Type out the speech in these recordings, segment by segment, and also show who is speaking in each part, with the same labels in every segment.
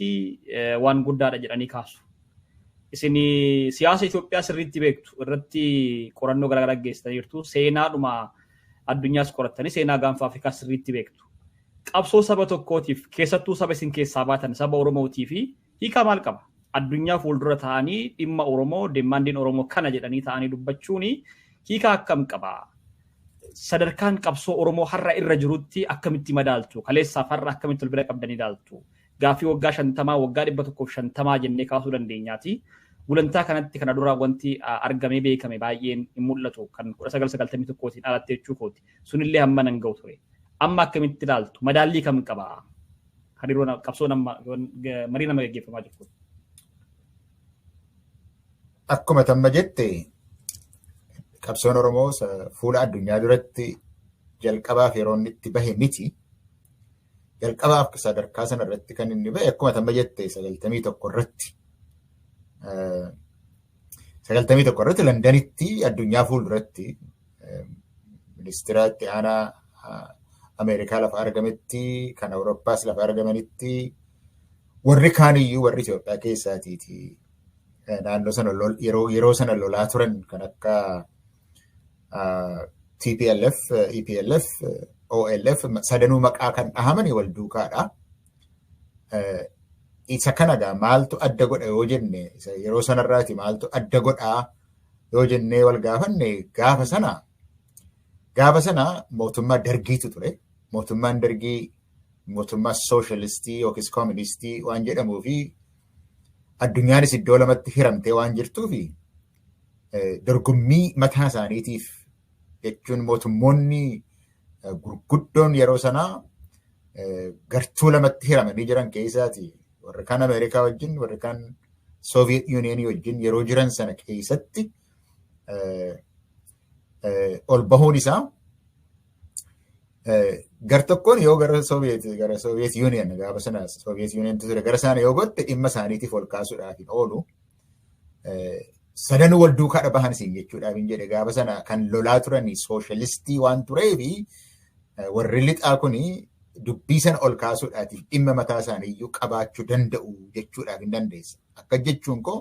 Speaker 1: addunyaatti waan guddaadha jedhanii kaasu. Isin siyaasa Itoophiyaa sirriitti beektu, irratti qorannoo garaagaraa geessitaniirtu, seenaadhuma addunyaas qorattanii seenaa gaanfa Afrikaa sirriitti beektu. Qabsoo saba tokkootiif, keessattuu saba isin keessaa baatan, saba Oromootii fi hiikaa maal qaba? Addunyaa fuuldura ta'anii dhimma Oromoo, demandiin Oromoo kana jedhanii ta'anii dubbachuun hiikaa akkam qaba? Sadarkaan qabsoo Oromoo har'a irra jirutti akkamitti madaaltu? Kaleessaaf har'a akkamitti wal bira qabdanii ilaaltu? Gaaffii waggaa 50, waggaa 150 jennee kaasuu dandeenyaati. Gulantaa kanatti kana dura wanti argamee beekame baay'een hin mul'atu, kan 1991tiin alatti jechuu kooti. Sunillee hamma nan ga'u ture. Amma akkamitti ilaaltu? Madaallii kam qaba? Hariiroo qabsoo nama marii nama gaggeeffamaa jiru.
Speaker 2: Akkuma tamma jette, qabsoon Oromoo fuula addunyaa duratti jalqabaaf yeroo inni itti bahe miti. Jalqabaaf sadarkaa sana irratti kan inni bahe, akkuma tamma jette, 91 irratti. 91 irratti Londanitti addunyaa fuulduratti, ministeera itti aanaa Ameerikaa lafa argametti, kan Awurooppaas lafa argamanitti, warri kaaniyyuu, warri Itoophiyaa keessaatiiti naannoo sana yeroo sana lolaa turan kan akka TPLF, EPLF, OLF sadanuu maqaa kan dhahamani wal duukaadha. Isa kana gaa maaltu adda godha yoo jenne, yeroo sanarraati maaltu adda godhaa yoo jennee wal gaafanne, gaafa sana mootummaa Dargiitu ture. Mootummaan Dargii mootummaa sooshaalistii yookiis kooministii waan jedhamuu fi addunyaanis iddoo lamatti hiramtee waan jirtuu fi dorgommii mataa isaaniitiif jechuun mootummoonni gurguddoon yeroo sanaa gartuu lamatti hiramanii jiran keessaati warri kaan Ameerikaa wajjin, warri kaan Soviet Unionii wajjin yeroo jiran sana keessatti ol bahuun isaa gar tokkoon yoo gara Soviet Union, gaafa sana Soviet Union ture, gara sana yoo gotte dhimma isaaniitiif ol kaasuudhaaf hin oolu. Sadanuu wal duukaa bahan siin jechuudhaaf hin jedhe. Gaafa sana kan lolaa turan sooshaalistii waan tureefi warri lixaa kuni dubbii sana ol kaasuudhaatiif dhimma mataa isaanii iyyuu qabaachuu danda'u jechuudhaaf hin dandeessa. Akka jechuun koo,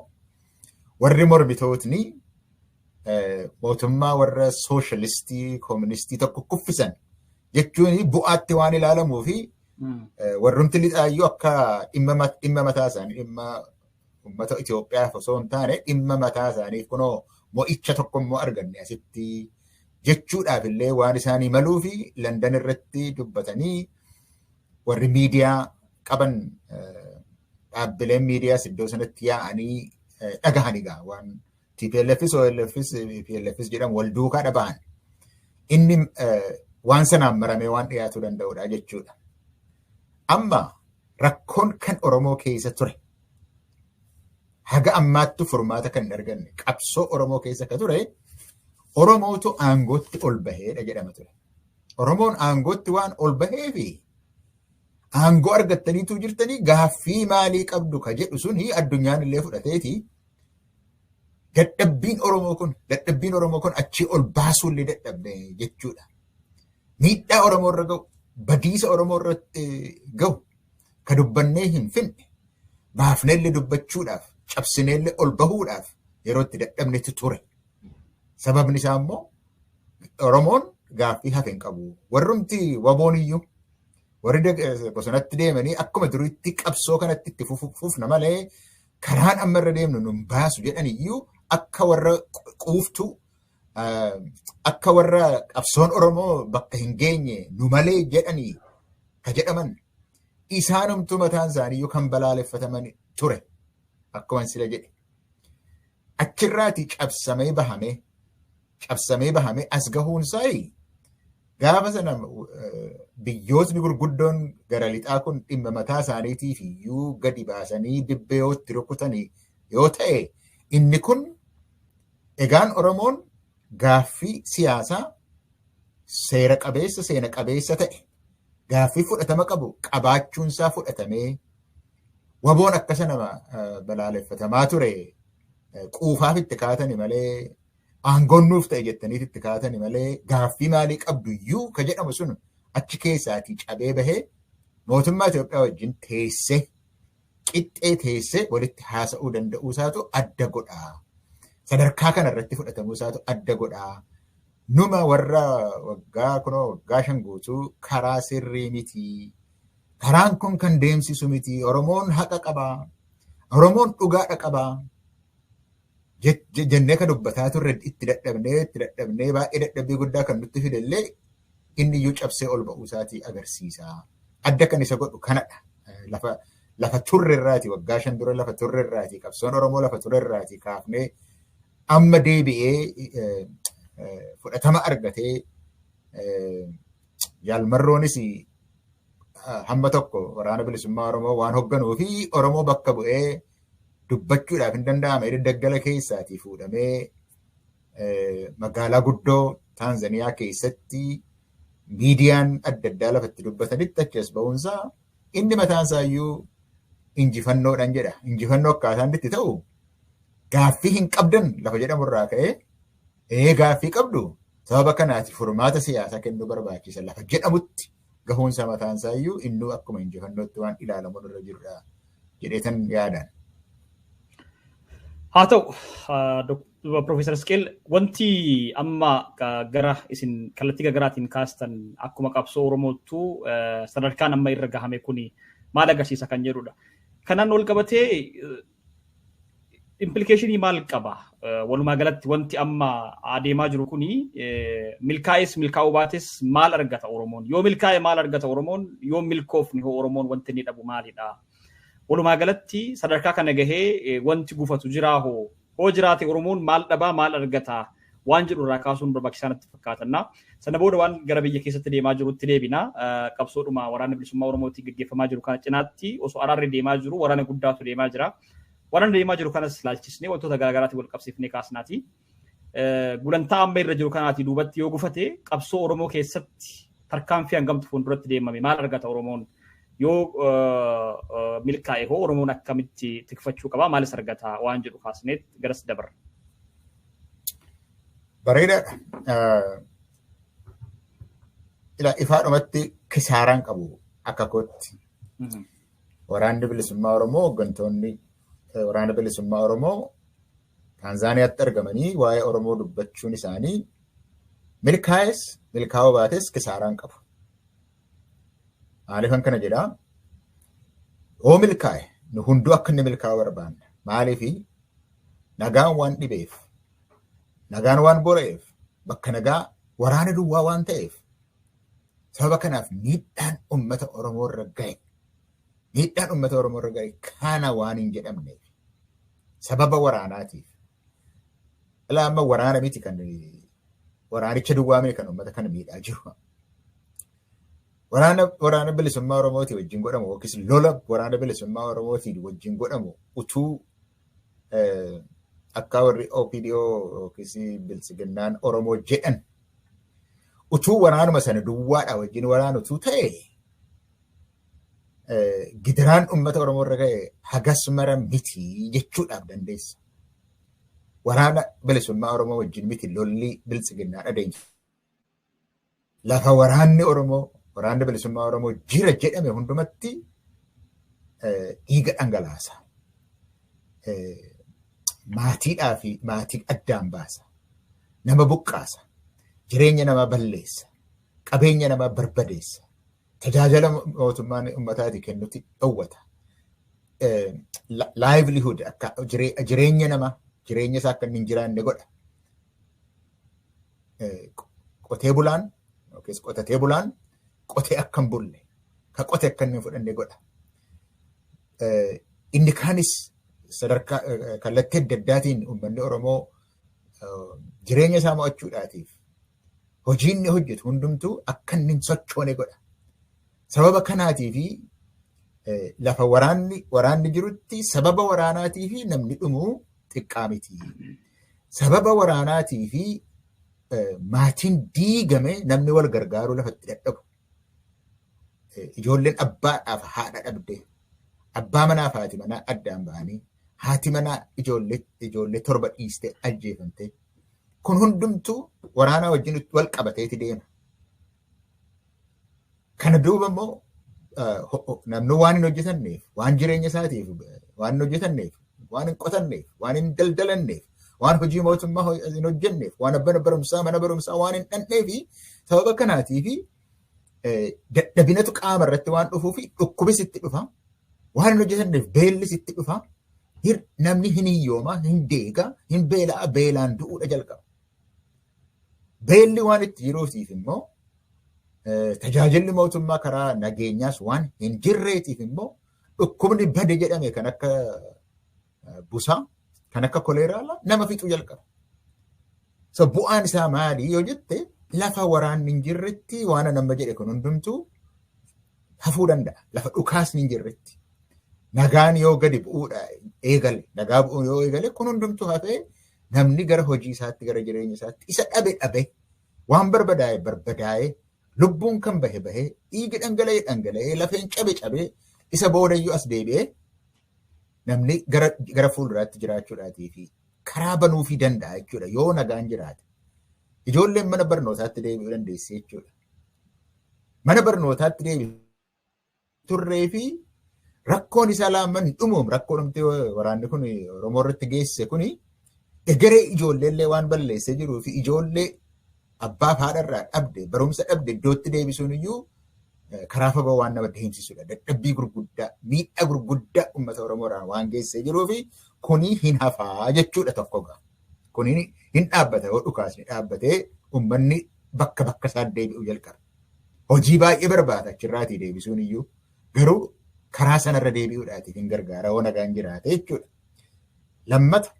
Speaker 2: warri mormitootni mootummaa warra sooshaalistii kooministii tokko kuffisan jechuun bu'aatti waan ilaalamuu fi warrumti lixaayyuu akka dhimma mataa isaanii, dhimma uummata Itoophiyaaf osoo hin taane dhimma mataa isaaniif, kunoo mo'icha tokko immoo arganne asitti jechuudhaaf illee waan isaanii maluu fi Landan irratti dubbatanii, warri miidiyaa qaban, dhaabbileen miidiyaas iddoo sanatti yaa'anii dhagahanii gaa waan TPLFs, OLFs, PLFs jedhamu wal duukaa dhabahan. Inni waan sanaan maramee waan dhiyaatuu danda'udha jechuudha. Amma rakkoon kan Oromoo keessa ture haga ammaatti furmaata kan hin arganne, qabsoo Oromoo keessa ka ture, Oromootu aangootti ol baheedha jedhama ture. Oromoon aangootti waan ol baheefi aangoo argattaniitu jirtanii gaaffii maalii qabdu ka jedhu suni addunyaan illee fudhateeti. Dadhabbiin Oromoo kun achii ol baasuu illee dadhabne jechuudha. Miidhaa Oromoo irra gahu, badiisa Oromoo irratti gahu ka dubbannee hin finne, baafneellee dubbachuudhaaf, cabsineellee ol bahuudhaaf yeroo itti dadhabnetu ture. Sababni isaa immoo Oromoon gaaffii hafe hin qabu. Warrumti waboon iyyuu, warri bosonatti deemanii akkuma duriitti qabsoo kanatti itti fufna malee karaan amma irra deemnu nun baasu jedhan iyyuu, akka warra quuftuu, akka warra qabsoon Oromoo bakka hin geenye nu malee jedhanii ka jedhaman, isaanumtuu mataan isaanii kan balaaleffataman ture akkuma sila jedhe. Achirraati cabsamee bahamee as gahuun isaa, gaafa sana biyyootni gurguddoon gara lixaa kun dhimma mataa isaaniitiif iyyuu gadi baasanii dibbee yoo itti rukutanii yoo ta'e, inni kun egaan Oromoon gaaffii siyaasaa seera qabeessa, seena qabeessa ta'e, gaaffii fudhatama qabu qabaachuunsaa fudhatamee, waboon akka sana balaaleffatamaa ture quufaaf itti kaatani malee, aangoon nuuf ta'e jettaniit itti kaatani malee, gaaffii maalii qabdu iyyuu ka jedhamu sun achi keessaatii cabee bahee mootummaa Itoophiyaa wajjin teessee Qixxee teessee walitti haasa'uu danda'uu isaatu adda godhaa. Sadarkaa kana irratti fudhatamuu isaatu adda godhaa. Numa warra waggaa kunoo waggaa 5 guutuu karaa sirrii miti. Karaan kun kan deemsisu miti. Oromoon haqa qabaa. Oromoon dhugaadha qabaa. Jennee kan dubbataa turre itti dadhabnee baay'ee dadhabbii guddaa kan nutti fidellee inni iyyuu cabsee ol ba'uu isaatii agarsiisa. Adda kan isa godhu kanadha. Lafa turre irraati, waggaa 5 dura lafa turre irraati, qabsoon Oromoo lafa turre irraati kaafnee amma deebi'ee fudhatama argatee, Jaalmarroonis hamma tokko Waraana Bilisummaa Oromoo waan hoogganuu fi Oromoo bakka bu'ee dubbachuudhaaf hin danda'ame, daggala keessaatii fuudhamee magaalaa guddoo Taanzaniyaa keessatti miidiyaan adda addaa lafatti dubbatanitti achi as ba'uunsaa inni mataan isaayyuu injifannoodhaan jedha. Injifannoo akkaataan itti ta'u, gaaffii hin qabdan lafa jedhamurraa ka'ee, ee, gaaffii qabdu, sababa kanaati furmaata siyaasaa kennuu barbaachisa lafa jedhamutti gahuunsaa mataan isaayyuu innuu akkuma injifannootti waan ilaalamu irra jirudha jedheetan yaadan.
Speaker 1: Haa ta'u, Profeesar Isqeel, wanti amma gara isin kallattii garaagaraatiin kaastan akkuma qabsoo Oromoottuu sadarkaan amma irra gahame kuni maal agarsiisa kan jedhudha. Kanaan wal qabatee implication maal qaba? Walumaa galatti wanti amma adeemaa jiru kuni milkaa'es milkaa'uu baates maal argata Oromoon? Yoo milkaa'e maal argata Oromoon? Yoo milkoofni hoo Oromoon wanti inni dhabu maalidha? Walumaa galatti sadarkaa kana gahee wanti gufatu jiraa hoo? Hoo jiraate Oromoon maal dhabaa, maal argata? Waan jedhu irraa kaasuun barbaachisaa natti fakkaatanna. Sana booda waan gara biyya keessatti deemaa jirutti deebina. Qabsoodhuma Waraana Bilisummaa Oromootiin gaggeeffamaa jiru kana cinaatti osoo araarri deemaa jiru waraana guddaatu deemaa jira. Waraana deemaa jiru kanas ilaalchisnee wantoota garaagaraatiin wal qabsiifnee kaasnaati. Gulantaa amma irra jiru kanaati duubatti yoo gufate qabsoo Oromoo keessatti tarkaanfii hangamtu fuulduratti deemame, maal argata Oromoon? Yoo milkaa'e hoo Oromoon akkamitti tikfachuu qaba, maalis argata waan jedhu kaasneet garas dabarra.
Speaker 2: Bareedaadha. Ifaadhumatti kisaaraan qabu akka kootti. Waraanni Bilisummaa Oromoo, hooggantoonni Waraana Bilisummaa Oromoo Taanzaaniyaatti argamanii waa'ee Oromoo dubbachuun isaanii milkaa'es milkaa'uu baates kisaaraan qabu. Maaliifan kana jedhaa? Yoo milkaa'e nu hunduu akka inni milkaa'u barbaanna. Maaliifi? Nagaan waan dhibeef, nagaan waan bora'eef, bakka nagaa waraana duwwaa waan ta'eef, sababa kanaaf miidhaan uummata Oromoo irra gahe, miidhaan uummata Oromoo irra gahe kana waan hin jedhamneef sababa waraanaatiif. Ilaa, amma waraana miti, kan waraanicha duwwaa miti kan uummata kana miidhaa jiru. Waraana Bilisummaa Oromootii wajjin godhamu yookiis lola Waraana Bilisummaa Oromootiin wajjin godhamu utuu akka warri OPDO yookiis Biltsiginnaan Oromoo jedhan utuu waraanuma sana duwwaadha wajjin waraanu utuu ta'e, gidiraan uummata Oromoo irra ga'e hagas mara miti jechuudhaaf dandeessa. Waraana Bilisummaa Oromoo wajjin miti lolli Biltsiginnaan adeemsa. Lafa waraanni Oromoo, Waraanni Bilisummaa Oromoo jira jedhame hundumatti dhiiga dhangalaasa. Maatiidhaa fi maatii addaan baasa. Nama buqqaasa. Jireenya namaa balleessa. Qabeenya namaa barbadeessa. Tajaajila mootummaan uummataati kennutti dhowwata. Livelihood, akka jireenya namaa, jireenya isaa akka inni hin jiraanne godha. Qotee bulaan yookiis qotatee bulaan qotee akka hin bulle, ka qote akka inni hin fudhanne godha. Inni kaanis sadarkaa kallattii adda addaatiin uummanni Oromoo jireenya isaa mo'achuudhaatiif hojii inni hojjetu hundumtuu akka inni hin sochoone godha. Sababa kanaatii fi lafa waraanni jirutti sababa waraanaatii fi namni dhumuu xiqqaa miti. Sababa waraanaatii fi maatiin diigame, namni wal gargaaruu lafatti dadhabu. Ijoolleen abbaadhaaf haadha dhabde, abbaa manaa fi haati manaa addaan ba'anii, haati manaa ijoollee 7 dhiistee ajjeefamte. Kun hundumtuu waraanaa wajjin wal qabateeti deema. Kana duuba immoo Namni waan hin hojjetanneef, waan jireenya isaatiif waan hin hojjetanneef, waan hin qotanneef, waan hin daldalanneef, waan hojii mootummaa hin hojjenneef, waan abbaan barumsaa mana barumsaa waan hin dhandheefi sababa kanaatiifi dadhabinatu qaama irratti waan dhufuufi dhukkubis itti dhufa. Waan hin hojjetanneef beellis itti dhufa. Namni hin hiyyooma, hin deega, hin beela'a, beelaan du'uudha jalqaba. Beelli waan itti jiruutiif immoo tajaajilli mootummaa karaa nageenyaas waan hin jirreetiif immoo dhukkubni bade jedhame kan akka busaa, kan akka koleeraa nama fixuu jalqaba. So bu'aan isaa maali yoo jette, lafa waraanni hin jirretti waan nama jedhe kun hundumtuu hafuu danda'a. Lafa dhukaasni hin jirretti. Nagaan yoo gadi bu'uudha eegale, nagaa bu'uu yoo eegale, kun hundumtuu hafee namni gara hojii isaatti, gara jireenya isaatti, isa dhabe dhabe, waan barbadaa'e barbadaa'e, lubbuun kan bahe bahe, dhiigi dhangala'ee dhangala'ee, lafeen cabe cabe, isa boodayyuu as deebi'ee namni gara fuulduraatti jiraachuudhaatii fi karaa banuufii danda'a jechuudha yoo nagaan jiraate. Ijoolleen mana barnootaatti deebi'uu dandeessi jechuudha. Mana barnootaatti deebi'u turree fi rakkoon isaa laamman dhumuum rakkoo dhumtee waraanni kun Oromoo irratti geessise kuni egeree ijoolleellee waan balleessee jiruu fi ijoollee abbaaf haadha irraa dhabde, barumsa dhabde iddootti deebisuun iyyuu karaa fagoo waan nama deemsisudha. Dadhabbii gurguddaa, miidhaa gurguddaa uummata Oromoo irraan waan geessisee jiruu fi kuni hin hafaa jechuudha tokko gaa. Kuni hin dhaabbata yoo dhukaasni dhaabbatee uummanni bakka bakka isaa deebi'uu jalqaba. Hojii baay'ee barbaada achirraatii deebisuun iyyuu, garuu karaa sanarra deebi'uudhaatiif hin gargaara yoo nagaan jiraate jechuudha. Lammata,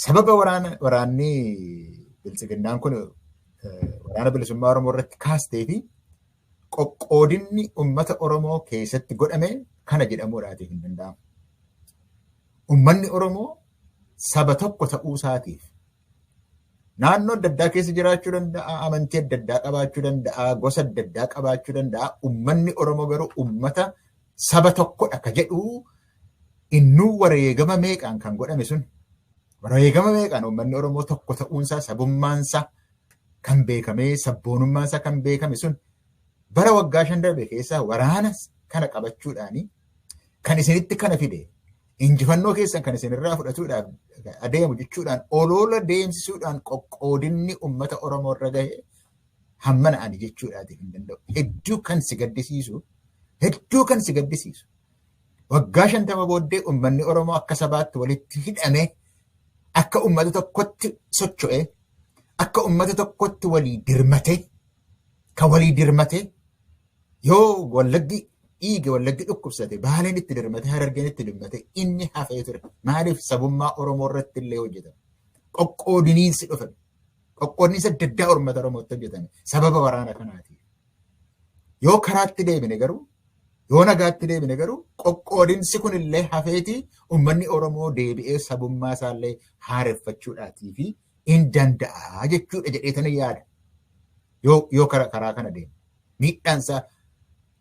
Speaker 2: sababa waraanni biltsiginnaan kun waraana bilisummaa Oromoo irratti kaastee fi qoqqoodinni uummata Oromoo keessatti godhame kana jedhamuudhaatiif hin danda'amu. Uummanni Oromoo saba tokko ta'uu isaatiif naannoo adda addaa keessa jiraachuu danda'a, amantii adda addaa qabaachuu danda'a, gosa adda addaa qabaachuu danda'a. Uummanni Oromoo garuu uummata saba tokkodha ka jedhu innuu wareegama meeqaan kan godhame sun, wareegama meeqaan uummanni Oromoo tokko ta'uunsaa, sabummaansaa kan beekamee, sabboonummaansaa kan beekame sun bara waggaa 5 darbe keessaa waraana kana qabachuudhaani kan isinitti kana fide, injifannoo keessan kan isinirraa fudhatuudhaaf adeemu jechuudhaan oloola deemsisuudhaan qoqqoodinni uummata Oromoo irra gahe hammana ani jechuudhaatiif hin danda'u. Hedduu kan si gaddisiisu, hedduu kan si gaddisiisu. Waggaa 50 booddee uummanni Oromoo akka sabaatti walitti hidhame, akka uummata tokkotti socho'e, akka uummata tokkotti walii dirmate, kan walii dirmate, yoo Wallaggi dhiige, Wallaggi dhukkubsate, Baaleen itti dirmate, Harargeen itti dirmate, inni hafee ture. Maaliif? Sabummaa Oromoo irratti illee hojjetame. Qoqqoodiniinsi dhufame. Qoqqoodiniinsi adda addaa uummata Oromootti hojjetame sababa waraana kanaatiif. Yoo karaatti deebine garuu, yoo nagaatti deebine garuu, qoqqoodinsi kun illee hafeeti uummanni Oromoo deebi'ee sabummaa isaallee haareffachuudhaatii fi hin danda'a jechuudha jedheetani yaada. Yoo karaa kana deemu. Miidhaan isaa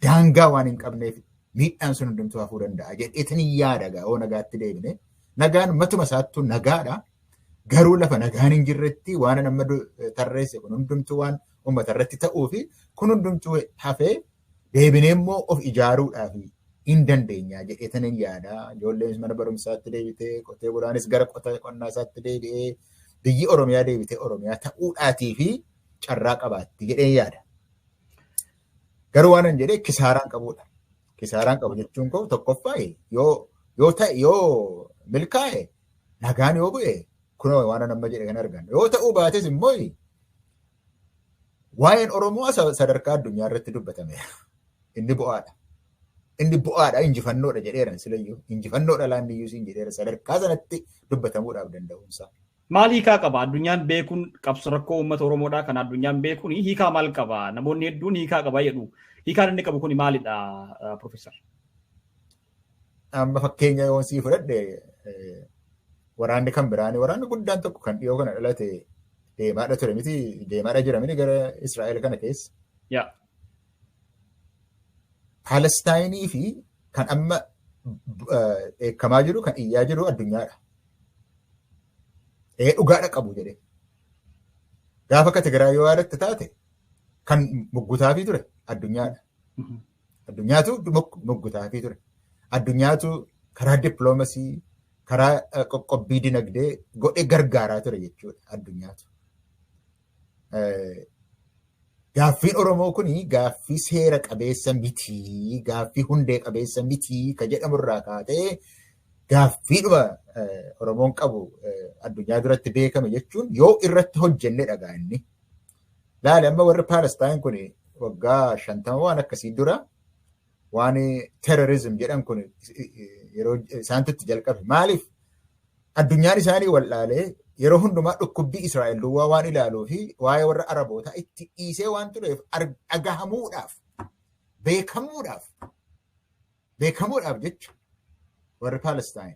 Speaker 2: daangaa waan hin qabneef miidhaan sun hundumtuu hafuu danda'a jedheetani yaada gaa yoo nagaatti deebine. Nagaan matuma isaattuu nagaadha. Garuu lafa nagaan hin jirretti waan nama tarreesse kun hundumtuu waan uummata irratti ta'uu fi kun hundumtuu hafee deebinee immoo of ijaaruudhaaf hin dandeenya jedheetani yaada. Ijoolleen mana barumsaatti deebitee, qotee bulaanis gara qonnaa isaatti deebi'ee, biyyi Oromiyaa deebitee Oromiyaa ta'uudhaatii fi carraa qabaatti jedheen yaada. Garuu waan an jedhee kisaaraan qabudha. Kisaaraan qabu jechuun koo, tokkoffaa yoo ta'e, yoo milkaa'e, nagaan yoo bu'e, kunoo waan an amma jedhe kan arganna. Yoo ta'uu baates immoo waa'een Oromoo sadarkaa addunyaa irratti dubbatameera. Inni bu'aadha. Inni bu'aadha, injifannoodha jedheera silayyuu. Injifannoodha laanniyyuu siin jedheera sadarkaa sanatti dubbatamuudhaaf danda'uunsaa.
Speaker 1: Maal hiikaa qaba? Addunyaan beekuun qabsoo rakkoo uummata Oromoodhaa kan addunyaan beekuun hiikaa maal qaba? Namoonni hedduun hiikaa qaba jedhu. Hiikaan inni qabu kun maalidha, Profeesar?
Speaker 2: Amma fakkeenya yoo sii fudhadhe, waraanni kan biraani, waraanni guddaan tokko kan dhiyoo kana dhalate deemaadha ture miti, deemaadha jira miti gara Israa'el kana keessa. Palestaayinii fi kan amma dheekkamaa jiru, kan iyyaa jiru addunyaadha. Ee, dhugaadha qabu jedhee. Gaafa ka Tigraay yoo yaadatte taate, Kan muggutaafii ture addunyaadha. Addunyaatu muggutaafii ture. Addunyaatu karaa dippiloomasii, karaa qoqqobbii dinagdee godhee gargaaraa ture jechuudha addunyaatu. Gaaffiin Oromoo kuni gaaffii seera qabeessa mitii, gaaffii hundee qabeessa mitii ka jedhamurraa kaatee gaaffiidhuma Oromoon qabu addunyaa duratti beekame jechuun yoo irratti hojjenne dhagaa inni. Laali, amma warri Paalestaan kun waggaa 50 waan akkasii dura waan terrorism jedhan kun yeroo isaantu itti jalqabe. Maaliif? Addunyaan isaanii wallaalee yeroo hundumaa dhukkubbii Israa'el duwwaa waan ilaaluu fi waa'ee warra Arabootaa itti dhiisee waan tureef, dhagahamuudhaaf, beekamuudhaaf jecha warri Paalestaan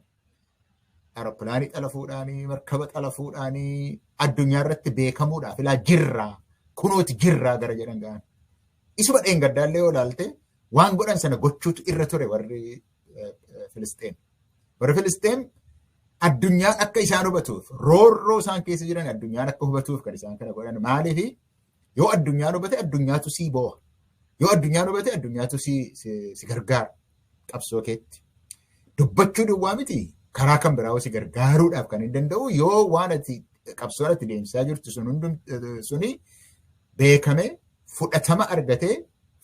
Speaker 2: aeropilaanii xalafuudhaanii, markaba xalafuudhaanii, addunyaa irratti beekamuudhaaf, ilaa jirraa, kunooti jirraa gara jedhan ga'an. Isuma dheengaddaallee yoo ilaalte, waan godhan sana gochuutu irra ture warri Filisxeem. Warri Filisxeem addunyaan akka isaan hubatuuf, roorroo isaan keessa jiran addunyaan akka hubatuuf kan isaan kana godhan. Maaliif? Yoo addunyaan hubate, addunyaatu sii boo'a. Yoo addunyaan hubate, addunyaatu si gargaara qabsoo keetti. Dubbachuu duwwaa miti, karaa kan biraa si gargaaruudhaaf kan hin danda'u yoo waan ati qabsoon ati deemsisaa jirtu sun hundum suni beekame, fudhatama argatee,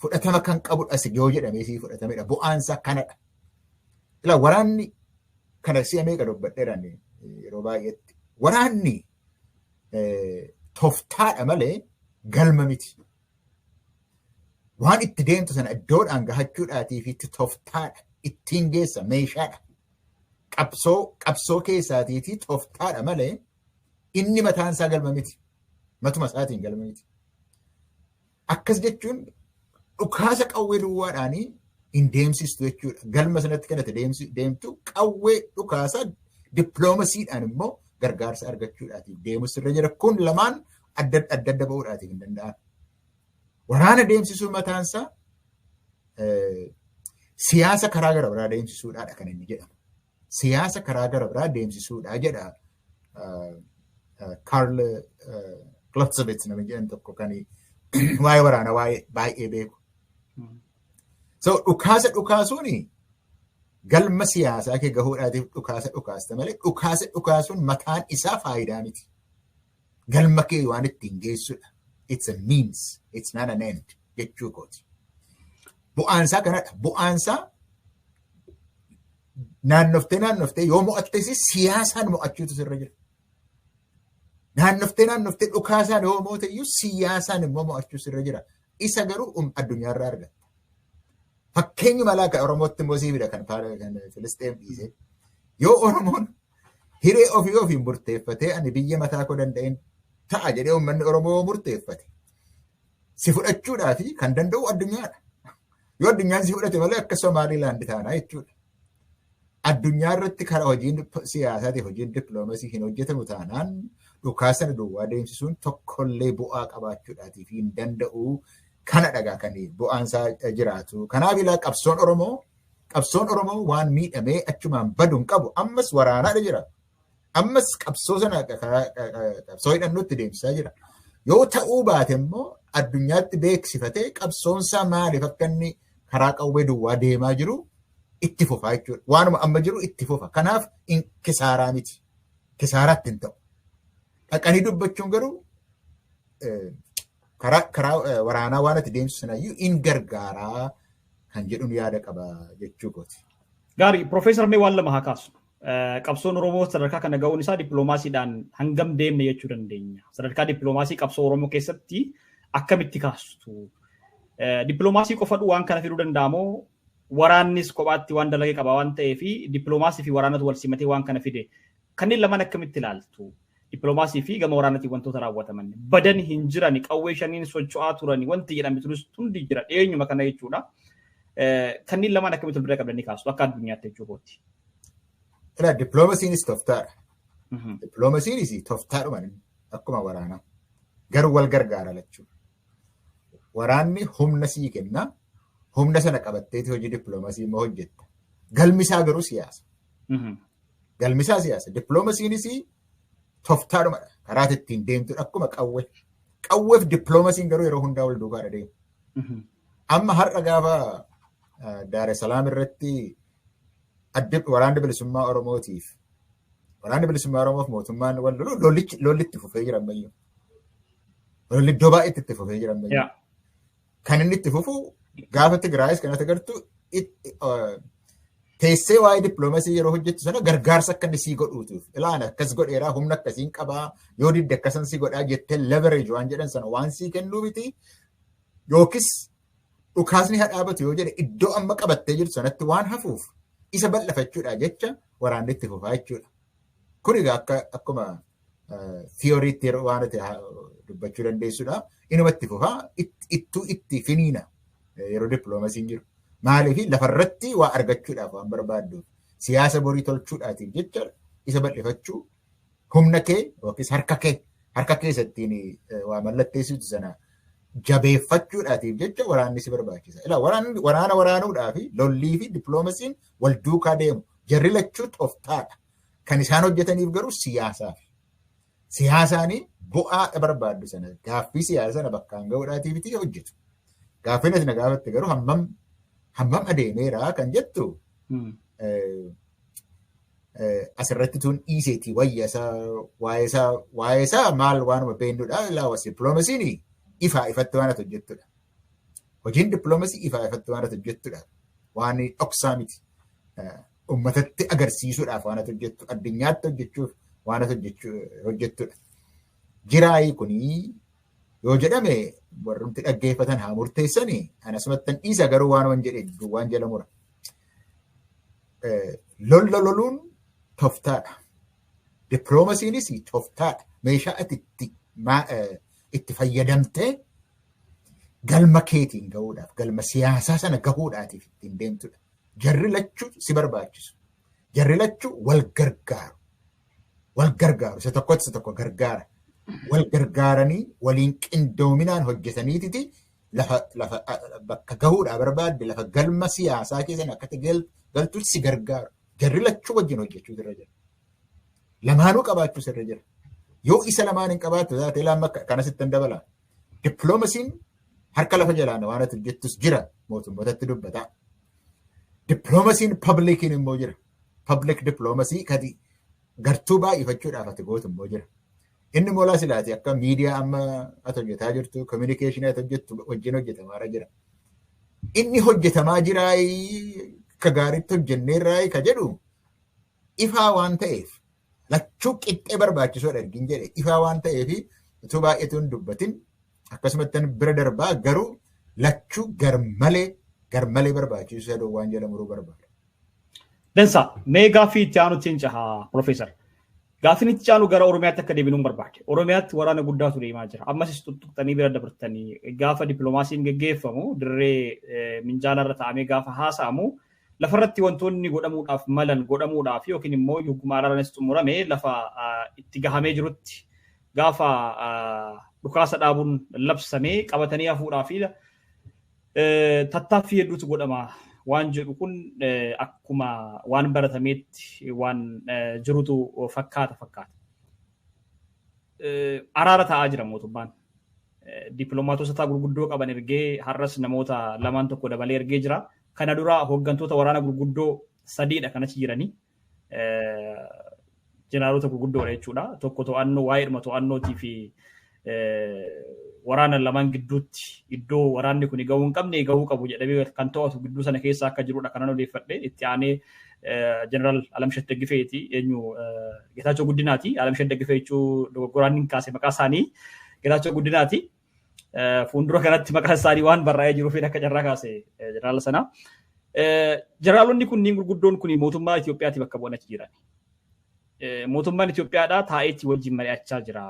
Speaker 2: fudhatama kan qabudha yoo jedhamee sii fudhatamedha. Bu'aansaa kanadha. Ilaa, waraanni kana si'a meeqa dubbadheeraan yeroo baay'eetti. Waraanni tooftaadha malee galma miti. Waan itti deemtu sana iddoodhaan gahachuudhaatii fi itti tooftaadha. Ittiin geessa meeshaadha. Qabsoo keessaatiitii tooftaadha malee inni mataan isaa galma miti. Matuma isaatiin galma miti. Akkas jechuun dhukaasa qawwee duwwaadhaanii hin deemsistu jechuudha. Galma sanatti kan ati deemtu qawwee dhukaasa dippiloomasiidhaan immoo gargaarsa argachuudhaatiif deemus irra jira. Kun lamaan adda adda adda ba'uudhaatiif hin danda'an. Waraana deemsisuu mataansaa siyaasa karaa gara biraa deemsisuudhaadha kan inni jedhamu. Siyaasa karaa gara biraa deemsisuudha jedha Karl Clausewitz nama jedhan tokko kan waa'ee waraanaa waa'ee baay'ee beeku. So dhukaasa dhukaasuun galma siyaasaa kee gahuudhaatiif dhukaasa dhukaasta malee dhukaasa dhukaasuun mataan isaa faayidaa miti. Galma kee waan ittiin geessudha. It's a means, it's not an end jechuu kooti. Bu'aansaa kanadha. Bu'aansaa naannoftee naannoftee yoo mo'attes siyaasaan mo'achuutu sirra jira. Naannoftee naannoftee dhukaasaan yoo moote iyyuu siyaasaan immoo mo'achuu sirra jira. Isa garuu addunyaarraa argatta. Fakkeenyuma laa kan Oromootti immoo siibidha kan Filisxeem dhiise. Yoo Oromoon hiree ofii ofiin murteeffatee, ani biyya mataa koo danda'een ta'a jedhee uummanni Oromoo murteeffate, si fudhachuudhaaf kan danda'u addunyaadha. Yoo addunyaan si fudhate malee akka Somaaliilaand taanaa jechuudha. Addunyaa irratti karaa hojiin siyaasaatiif hojiin dippiloomasii hin hojjetamu taanaan dhukaasa duwwaa deemsisuun tokkollee bu'aa qabaachuudhaatiif hin danda'u. Kana dhagaa kan bu'aan isaa jiraatu. Kanaaf ilaa, qabsoon Oromoo waan miidhamee achumaan badu hin qabu. Ammas waraanaadha jira. Ammas qabsoo sana qabsoo hidhannootti deemsisaa jira. Yoo ta'uu baate immoo addunyaatti beeksifatee qabsoonsaa maaliif akka inni karaa qawwee duwwaa deemaa jiru itti fufaa jechuudha. Waanuma amma jiru itti fufa. Kanaaf kisaaraa miti. Kisaaraatti hin ta'u. Dhaqanii dubbachuun garuu karaa waraanaa waan ati deemsisu sanayyuu in gargaaraa kan jedhuun yaada qaba jechuu kooti.
Speaker 1: Gaarii, Profeesar, mee waan lama haa kaasu. Qabsoon Oromoo sadarkaa kana ga'uun isaa dippiloomaasiidhaan hangam deemne jechuu dandeenya? Sadarkaa dippiloomaasii qabsoo Oromoo keessatti akkamitti kaastu? Dippiloomaasii qofadhu waan kana fiduu danda'amoo waraannis kophaatti waan dalagee qaba waan ta'eef dippiloomaasii fi waraanatu wal simatee waan kana fide? Kanneen lamaan akkamitti ilaaltu? Dippiloomaasii fi gama waraanaatiin wantoota raawwataman. Badan hin jiran, qawwee shaniin socho'aa turani wanti jedhame turis hundi jira dhiyeenyuma kana jechuudha. Kanneen lamaan akkamitti wal bira qabdanii kaastu akka addunyaatti jechuu kooti?
Speaker 2: Ilaa, dippiloomaasiinis tooftaadha. Dippiloomaasiinis tooftaadhuma akkuma waraanaa. Garuu wal gargaara lachuu. Waraanni humna sii kenna. Humna sana qabatteeti hojii dippiloomaasii immoo hojjetta. Galmi isaa garuu siyaasa. Galmi isaa siyaasa. Dippiloomaasiinis tooftaadhuma karaa ittiin deemtudha akkuma qawwee. Qawweef dippiloomasiin garuu yeroo hundaa wal duukaa deemu. Amma har'a gaafa Daar es Salaam irratti waraanni bilisummaa Oromootiif waraanni bilisummaa Oromoof mootummaan wal lolu lolli itti fufee jira ammayyuu. Lolli iddoo baay'eetti itti fufee jira ammayyuu. Kan inni itti fufu gaafa Tigraayis kanatti agartu teessee waa'ee dippiloomasii yeroo hojjettu sana gargaarsa akka inni sii godhuutuuf ilaan akkas godheeraa humna akkasiin qabaa yoo didde akkasan sii godhaa jettee leverage waan jedhan sana waan sii kennuu miti yookiis dhukaasni haa dhaabatu yoo jedhe iddoo amma qabattee jirtu sanatti waan hafuuf isa bal'afachuudha jecha waraanni itti fufaa jechuudha. Kun egaa akka akkuma theorytti yeroo waan ati dubbachuu dandeessudha. Inuma itti fufaa ittuu itti finiina yeroo dippiloomasiin jiru. Maaliif lafarratti waa argachuudhaaf waan barbaadduuf siyaasa borii tolchuudhaatiif jecha isa bal'ifachuu humna kee yookiis harka kee isattiin waa mallatteessitu sana jabeeffachuudhaatiif jecha waraanni si barbaachisa. Ilaa waraana waraanuudhaa fi lollii fi dippiloomasiin wal duukaa deemu. Jarri lachuu tooftaadha. Kan isaan hojjetaniif garuu siyaasaaf. Siyaasaanii bu'aa barbaaddu sana gaaffii siyaasa sana bakkaan gahuudhaatiif hojjetu. Gaaffiin ati na gaafatte garuu hammam adeemeera kan jettu asirratti tun dhiiseeti wayya isaa waa'ee isaa maal waanuma beennudha. Ilaa dippiloomasiin ifaa ifatti waan ati hojjettudha. Hojiin dippiloomasii ifaa ifatti waan ati hojjettudha. Waan dhoksaa miti. Uummatatti agarsiisuudhaaf waan ati hojjettu, addunyaatti hojjechuuf waan ati hojjettudha. Jiraayii kunii yoo jedhame warrumti dhaggeeffatan haa murteessanii anasumattan dhiisa garuu waan jedhe waan jala mura. Lolla loluun tooftaadha. Dippiloomasiinis tooftaadha. Meeshaa ati itti fayyadamtee galma keetiin gahuudhaaf, galma siyaasaa sana gahuudhaatiif ittiin deemtudha. Jarri lachuu si barbaachisu. Jarri lachuu wal gargaaru. Wal gargaaru. Isa tokkotti isa tokko gargaara. Wal gargaaranii waliin qindoominaan hojjetaniititi lafa bakka gahuudhaa barbaadde lafa galma siyaasaa keessan akkatti galtu si gargaaru. Jarri lachuu wajjin hojjechuu irra jira. Lamaanuu qabaachuu irra jira. Yoo isa lamaan hin qabaattu taate lama kanasitti hin dabala. Dippiloomasiin harka lafa jalaan waan ati hojjettus jira mootummootatti dubbataa. Dippiloomasiin publiciin immoo jira. Public diplomacy kati gartuu baay'ifachuudhaaf ati gootu immoo jira. Inni moolaa silaati akka miidiyaa amma ati hojjetaa jirtu, communicationii ati hojjettu wajjin hojjetamaa jira. Inni hojjetamaa jiraa ka gaariitti hojjenneerraa ka jedhu ifaa waan ta'eef lachuu qixxee barbaachisoodha ergin jedhe ifaa waan ta'eef utuu baay'eetu hin dubbatin akkasumatti bira darbaa garuu lachuu garmalee barbaachisu saduu waan jala muruu barbaada.
Speaker 1: Dansa, mee gaaffii itti aanutti hin cahaa, Profeesar. Gaaffiin itti aanu gara Oromiyaatti akka deebinuun barbaade. Oromiyaatti waraana guddaatu deemaa jira. Ammas tuttuqxanii bira dabartanii gaafa dippiloomaasiin geggeeffamu dirree minjaala irra taa'amee gaafa haasa'amu lafarratti wantoonni godhamuudhaaf malan godhamuudhaaf yookiin immoo yogguma araaranis xumurame lafa itti gahamee jirutti gaafa dhukaasa dhaabuun labsamee qabatanii hafuudhaa fi tattaaffii hedduutu godhama waan jedhu kun akkuma waan baratameetti waan jirutu fakkaata. Araara taa'aa jira mootummaan. Dippiloomaatota gurguddoo qaban ergee har'as namoota lamaan tokko dabalee ergee jira. Kana dura hooggantoota waraana gurguddoo sadiidha kan achi jiranii. Jeneraalota gurguddoodha jechuudha. Tokko to'annoo waa'eedhuma to'annootii fi waraana lamaan gidduutti iddoo waraanni kun gahuu hin qabne gahuu qabu jedhamee kan to'atu gidduu sana keessa akka jirudha kanan odeeffadhe. Itti aanee Jeneraal Alamsheet Daggifeeti eenyu Geetaachoo Guddinaati. Alamsheet Daggifee jechuu dogoggoraan hin kaase maqaa isaanii Geetaachoo Guddinaati. Fuuldura kanatti maqaan isaanii waan barraa'ee jiruuf akka carraa kaase jeneraala sana. Jeneraalonni kunniin gurguddoon kun mootummaa Itoophiyaati bakka bu'an achi jiran. Mootummaan Itoophiyaadhaa taa'eetti wajjin mari'achaa jira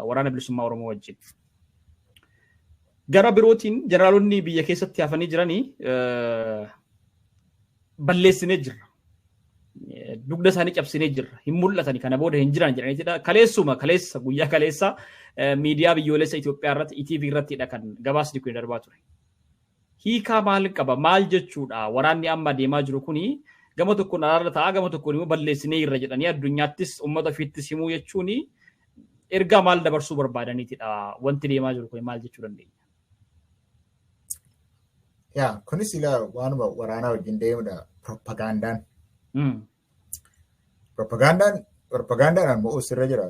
Speaker 1: waraana bilisummaa Oromoo wajjin. Gara birootiin jeneraalonni biyya keessatti hafanii jiranii balleessinee jirra. Dugda isaanii cabsinee jirra. Hin mul'atani kana booda hin jiran jedhaniitidha. Kaleessuma kaleessa guyyaa kaleessa miidiyaa biyyoolessa Itoophiyaa irratti ETV irrattidha kan gabaasni kun darbaa ture. Hiikaa maal qaba? Maal jechuudha? Waraanni amma deemaa jiru kuni gama tokkoon araarra ta'a gama tokkoon immoo balleessinee jirra jedhanii addunyaattis uummata ofiittis himuu jechuuni Ergaa maal dabarsuu barbaadaniitidha wanti deemaa jiru kun maal jechuu dandeenya?
Speaker 2: Yaa, kunis ilaa waanuma waraanaa wajjin deemudha propagaandaan. Propagaandaadhaan mo'uus irra jira.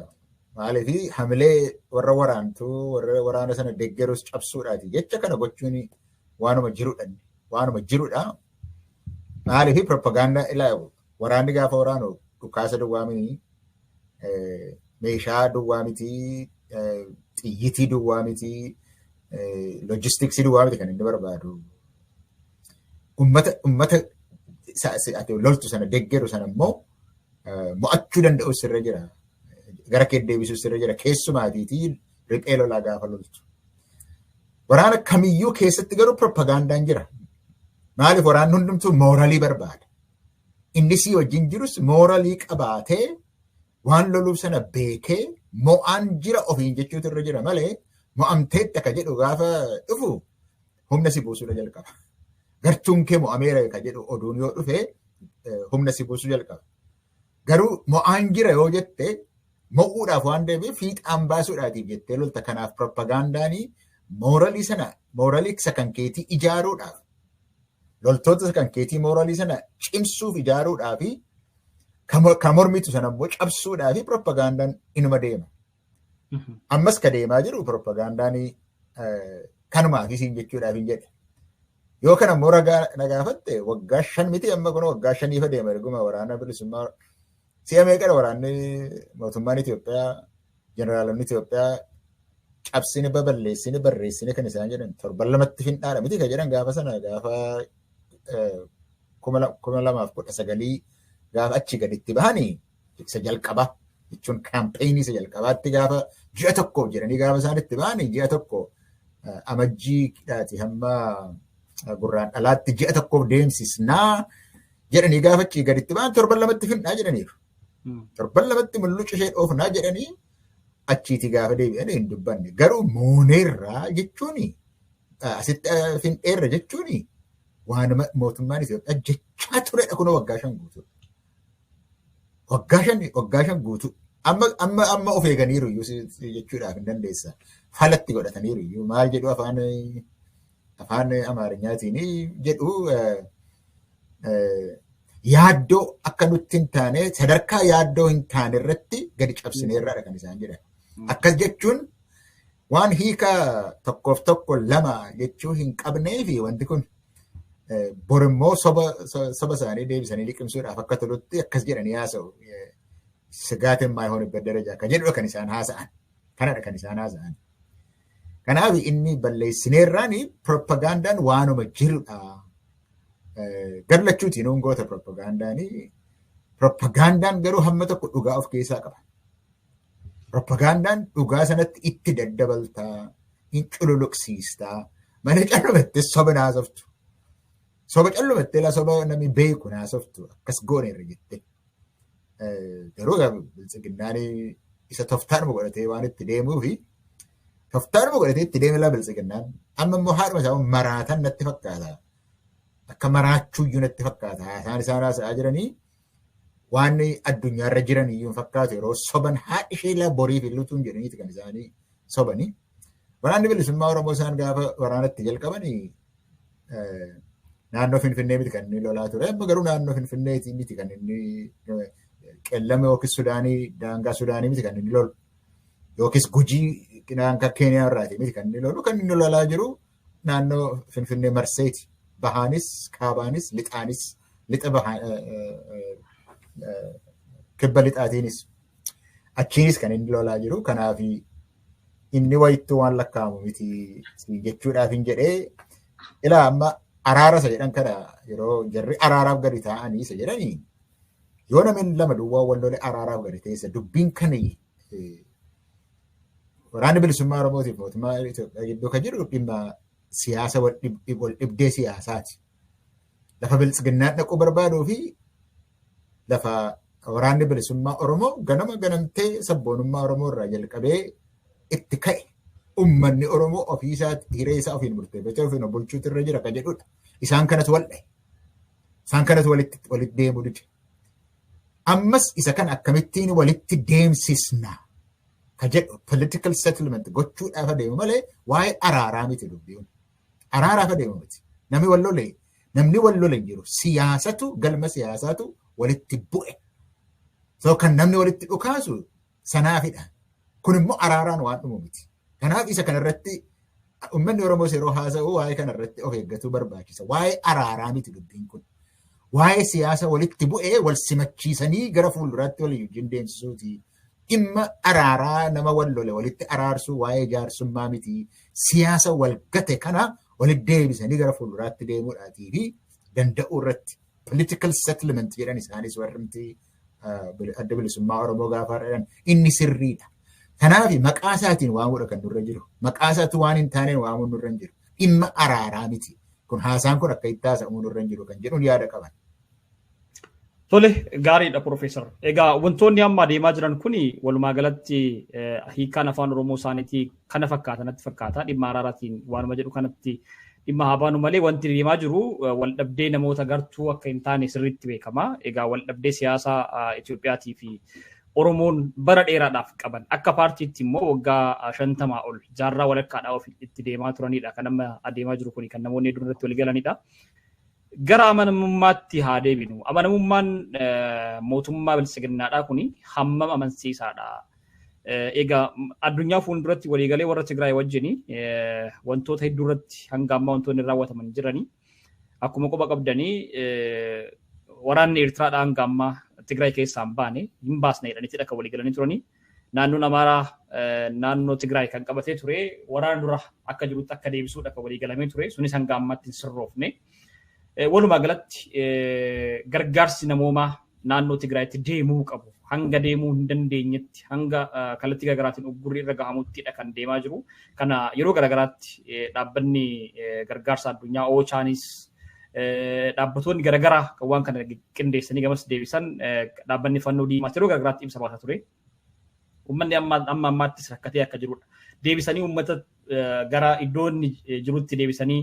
Speaker 2: Maaliif hamilee warra waraantuu warra waraana sana deeggarus cabsuudhaati. Jecha kana gochuun waanuma jirudha. Waanuma jirudha. Maaliif propagaandaa ilaa waraanni gaafa waraanu dhukaasa duwwaa miti, meeshaa duwwaa miti, xiyyitii duwwaa miti, loojistiksii duwwaa miti kan inni barbaadu. Ummata ati loltu sana deeggaru sana immoo mo'achuu danda'u sirra jira. Gara kee deebisuu sirra jira. Keessumaatiitii riphee lolaa gaafa loltu. Waraana kamiyyuu keessatti garuu propagaandaan jira. Maaliif waraanni hundumtuu mooralii barbaada. Inni sii wajjin jirus mooralii qabaatee waan loluuf sana beekee mo'aan jira ofiin jechuutu irra jira malee mo'amteetta ka jedhu gaafa dhufu humna si buusuudha jalqaba. Gartuun kee mo'ameera ka jedhu oduun yoo dhufe humna si buusuu jalqaba. Garuu mo'aan jira yoo jette mo'uudhaaf waan deebi'e fiixaan baasuudhaatiif jettee lolta. Kanaaf propagaandaanii mooralii sana mooralii isa kan keetii ijaaruudhaaf loltoota isa kan keetii mooralii sana cimsuuf ijaaruudhaaf kan mormitu sana immoo cabsuudhaaf propagaandaan inuma deema. Ammas ka deemaa jiru propagaandaanii kanumaaf isiin jechuudhaaf hin jedhe. Yoo kana immoo ragaa na gaafatte, waggaa 5 miti, amma kun waggaa 5f deema erguma waraana bilisummaa. Si'a meeqadha waraanni mootummaan Itoophiyaa, jeneraalonni Itoophiyaa cabsine, baballeessine, barreessine kan isaan jedhan? Torban lamatti finxaadha miti kan jedhan gaafa sana, gaafa 2019 gaafa achi gaditti bahanii isa jalqaba jechuun kaampeenii isa jalqabaatti gaafa ji'a tokkoof jedhanii gaafa isaan itti bahanii ji'a 1 Amajjiidhaati hamma Gurraan Dhalaatti ji'a 1f deemsisnaa jedhanii gaafa achii gaditti bahan torban lamatti finxaa jedhaniiru. Torban lamatti mulluca ishee dhoofnaa jedhanii achiiti gaafa deebi'anii hin dubbanne. Garuu mooneerraa jechuun, asitti finxeerra jechuun waan mootummaan Itoophiyaa jechaa turedha kunoo waggaa 5 guutuu. Waggaa 5, waggaa 5 guutuu. Amma of eeganiiru iyyuu jechuudhaaf hin dandeessa. Falatti godhataniiru iyyuu. Maal jedhu, afaan Amaarinyaatiin jedhu, yaaddoo akka nutti hin taane, sadarkaa yaaddoo hin taane irratti gadi cabsineerraadha kan isaan jedhan. Akkas jechuun waan hiika tokkoof tokko lama jechuu hin qabnee fi wanti kun bor immoo soba isaanii deebisanii liqimsuudhaaf akka tolutti akkas jedhanii haasa'u. ስጋት የማይሆንበት ደረጃ kan jedhudha kan isaan haasa'an. Kanadha kan isaan haasa'an. Kanaaf inni balleessineerraan propagandaan waanuma jirudha. Garlachuutiin nuun goota propagaandaanii. Propagandaan garuu hamma tokko dhugaa of keessaa qaba. Propagandaan dhugaa sanatti itti daddabaltaa, hin cululuqsiistaa, malee callumattee soba naasoftu. Soba callumattee laa soba namni beeku naasoftu akkas gooneerra jettee. Garuu Biltsiginnaan isa toftaanuma godhatee waan itti deemuu fi toftaanuma godhatee itti deeme laa Biltsiginnaan. Amma immoo haadhuma isaa maraatan natti fakkaata. Akka maraachuuyyuu natti fakkaata. Haasaan isaan haasa'aa jiranii waan addunyaarra jiran iyyuu hin fakkaatu. Yeroo soban haadhi ishee laa boriif illuutuun jedhaniiti kan isaanii sobanii. Waraanni bilisummaa Oromoo isaan gaafa waraanatti jalqabanii naannoo Finfinnee miti kan inni lolaa ture. Amma garuu naannoo Finfinneeti miti kan inni, Qellama yookiis Sudaanii, daangaa Sudaanii miti kan inni lolu. Yookiis Gujii daangaa Keeniyaa irraati miti kan inni lolu. Kan inni lolaa jiru naannoo Finfinnee marseeti. Bahaanis, kaabaanis, lixaanis, lixa bahaa, kibba lixaatiinis. Achiinis kan inni lolaa jiru. Kanaaf inni wayittuu waan lakkaa'amu miti jechuudhaaf hin jedhee. Ilaa, amma araara isa jedhan kana, yeroo jarri araaraaf gadi taa'anii isa jedhanii, yoo namni lama duwwaa wal lole araaraaf gadi teessa. Dubbiin kan waraanni bilisummaa Oromootiif mootummaa Itoophiyaa gidduu kan jiru dhimma siyaasa, wal dhibdee siyaasaati. Lafa Biltsiginnaan dhaquu barbaaduu fi lafa waraanni bilisummaa Oromoo ganama ganamtee sabboonummaa Oromoo irraa jalqabee itti ka'e, ummanni Oromoo ofii isaatti hiree isaa ofiin murteeffachuu, ofiin bulchuutu irra jira kan jedhudha. Isaan kanatu wal dhahe. Isaan kanatu walitti deemuu dide. Ammas isa kana akkamittiin walitti deemsisna Ka jedhu political settlement gochuudhaaf adeemu malee waa'ee araaraa miti dubbiin. Araaraaf adeemu miti. Namni wal lole, namni wal lole hin jiru. Siyaasatu, galma siyaasaatu walitti bu'e. So kan namni walitti dhukaasu sanaafidha. Kun immoo araaraan waan dhumu miti. Kanaaf isa kanarratti uummanni Oromoos yeroo haasa'u waa'ee kanarratti of eeggatuu barbaachisa. Waa'ee araaraa miti dubbiin kun. Waa'ee siyaasa walitti bu'ee wal simachiisanii gara fuulduraatti walii wajjin deemsisuuti. Dhimma araaraa, nama wal lole walitti araarsuu, waa'ee jaarsummaa miti. Siyaasa wal gate kana walitti deebisanii gara fuulduraatti deemuudhaatii fi danda'uu irratti political settlement jedhan isaanis warrimti Adda Bilisummaa Oromoo gaafa jedhan inni sirriidha. Kanaaf maqaa isaatiin waamuudha kan nurra jiru. Maqaa isaatti waan hin taaneen waamuun nurra hin jiru. Dhimma araaraa miti. Kun haasaan kun akka itti haasa'amuu nurra hin jiru kan jedhuun yaada qaban.
Speaker 1: Tole, gaariidha, Profeesar. Egaa wantoonni amma adeemaa jiran kun walumaa galatti hiikkaan afaan Oromoo isaaniitii kana fakkaata natti fakkaata. Dhimma araaraatiin waanuma jedhu kanatti dhimma haa baanu malee, wanti deemaa jiru wal dhabdee namoota gartuu akka hin taane sirriitti beekama. Egaa wal dhabdee siyaasaa Itoophiyaatii fi Oromoon bara dheeraadhaaf qaban, akka paartiitti immoo waggaa 50 ol, jaarraa walakkaadhaa of itti deemaa turanidha. Kan amma adeemaa jiru kuni kan namoonni hedduun irratti walii galanidha. Gara amanamummaatti haa deebinu. Amanamummaan mootummaa bilisiginnaadhaa kuni hammam amansiisaadha? Egaa addunyaa fuulduratti waliigalee warra Tigraay wajjin wantoota hedduu irratti hanga ammaa wantoonni raawwataman jiranii. Akkuma quba qabdanii, waraanni Eertiraadhaa hanga ammaa Tigraay keessaa hin baane, hin baasne jedhaniitidha kan waliigalanii turanii. Naannoon Amaaraa naannoo Tigraay kan qabatee ture waraana dura akka jirutti akka deebisuudha kan waliigalamee ture. Sunis hanga ammaatti hin sirroofne. Walumaa galatti gargaarsi namoomaa naannoo Tigraayitti deemuu qabu hanga deemuu hin dandeenyetti, hanga kallattii garaagaraatiin uggurri irra gahamuttidha kan deemaa jiru. Kana yeroo garaagaraatti dhaabbanni gargaarsa addunyaa OCHAnis, dhaabbatoonni garaagaraa kan waan kana qindeessanii gamas deebisan, dhaabbanni fannoo diimaas yeroo garaagaraatti ibsa baasaa ture. Uummanni amma ammaattis rakkatee akka jirudha. Deebisanii uummata gara iddoo inni jirutti deebisanii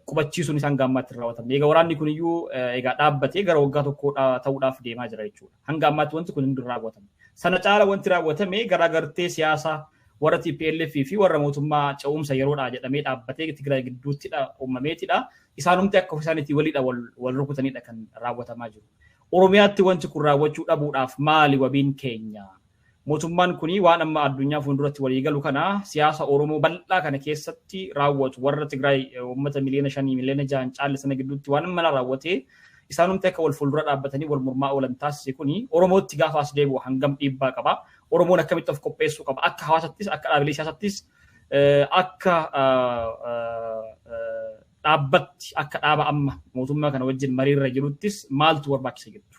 Speaker 1: qubachiisuun isaan gammaatti hin raawwatamne. Egaa waraanni kun iyyuu egaa dhaabbatee gara waggaa tokko ta'uudhaaf deemaa jira jechuudha. Hanga ammaatti wanti kun hin raawwatamne. Sana caala wanti raawwatame garaagartee siyaasaa warra TPLF fi warra mootummaa ce'umsa yeroodhaa jedhamee dhaabbatee Tigraay gidduuttidha uumameetidha. Isaanumti akka isaaniitti waliidha wal rukutanidha kan raawwatamaa jiru. Oromiyaatti wanti kun raawwachuu dhabuudhaaf maali wabiin keenya? Mootummaan kuni waan amma addunyaa fuulduratti walii galu kana siyaasa Oromoo bal'aa kana keessatti raawwatu, warra Tigraay uummata miliyoona 5, miliyoona 6 caalle sana gidduutti waan mana raawwatee isaanumti akka wal fuuldura dhaabbatanii wal mormaa oolan taasise kuni Oromootti gaafa as deebi'u hangam dhiibbaa qaba? Oromoon akkamitti of qopheessuu qaba? Akka hawaasattis, akka dhaabilee siyaasattis, akka dhaabbatti, akka dhaaba amma mootummaa kana wajjin mariirra jiruttis maaltu barbaachisa jettu?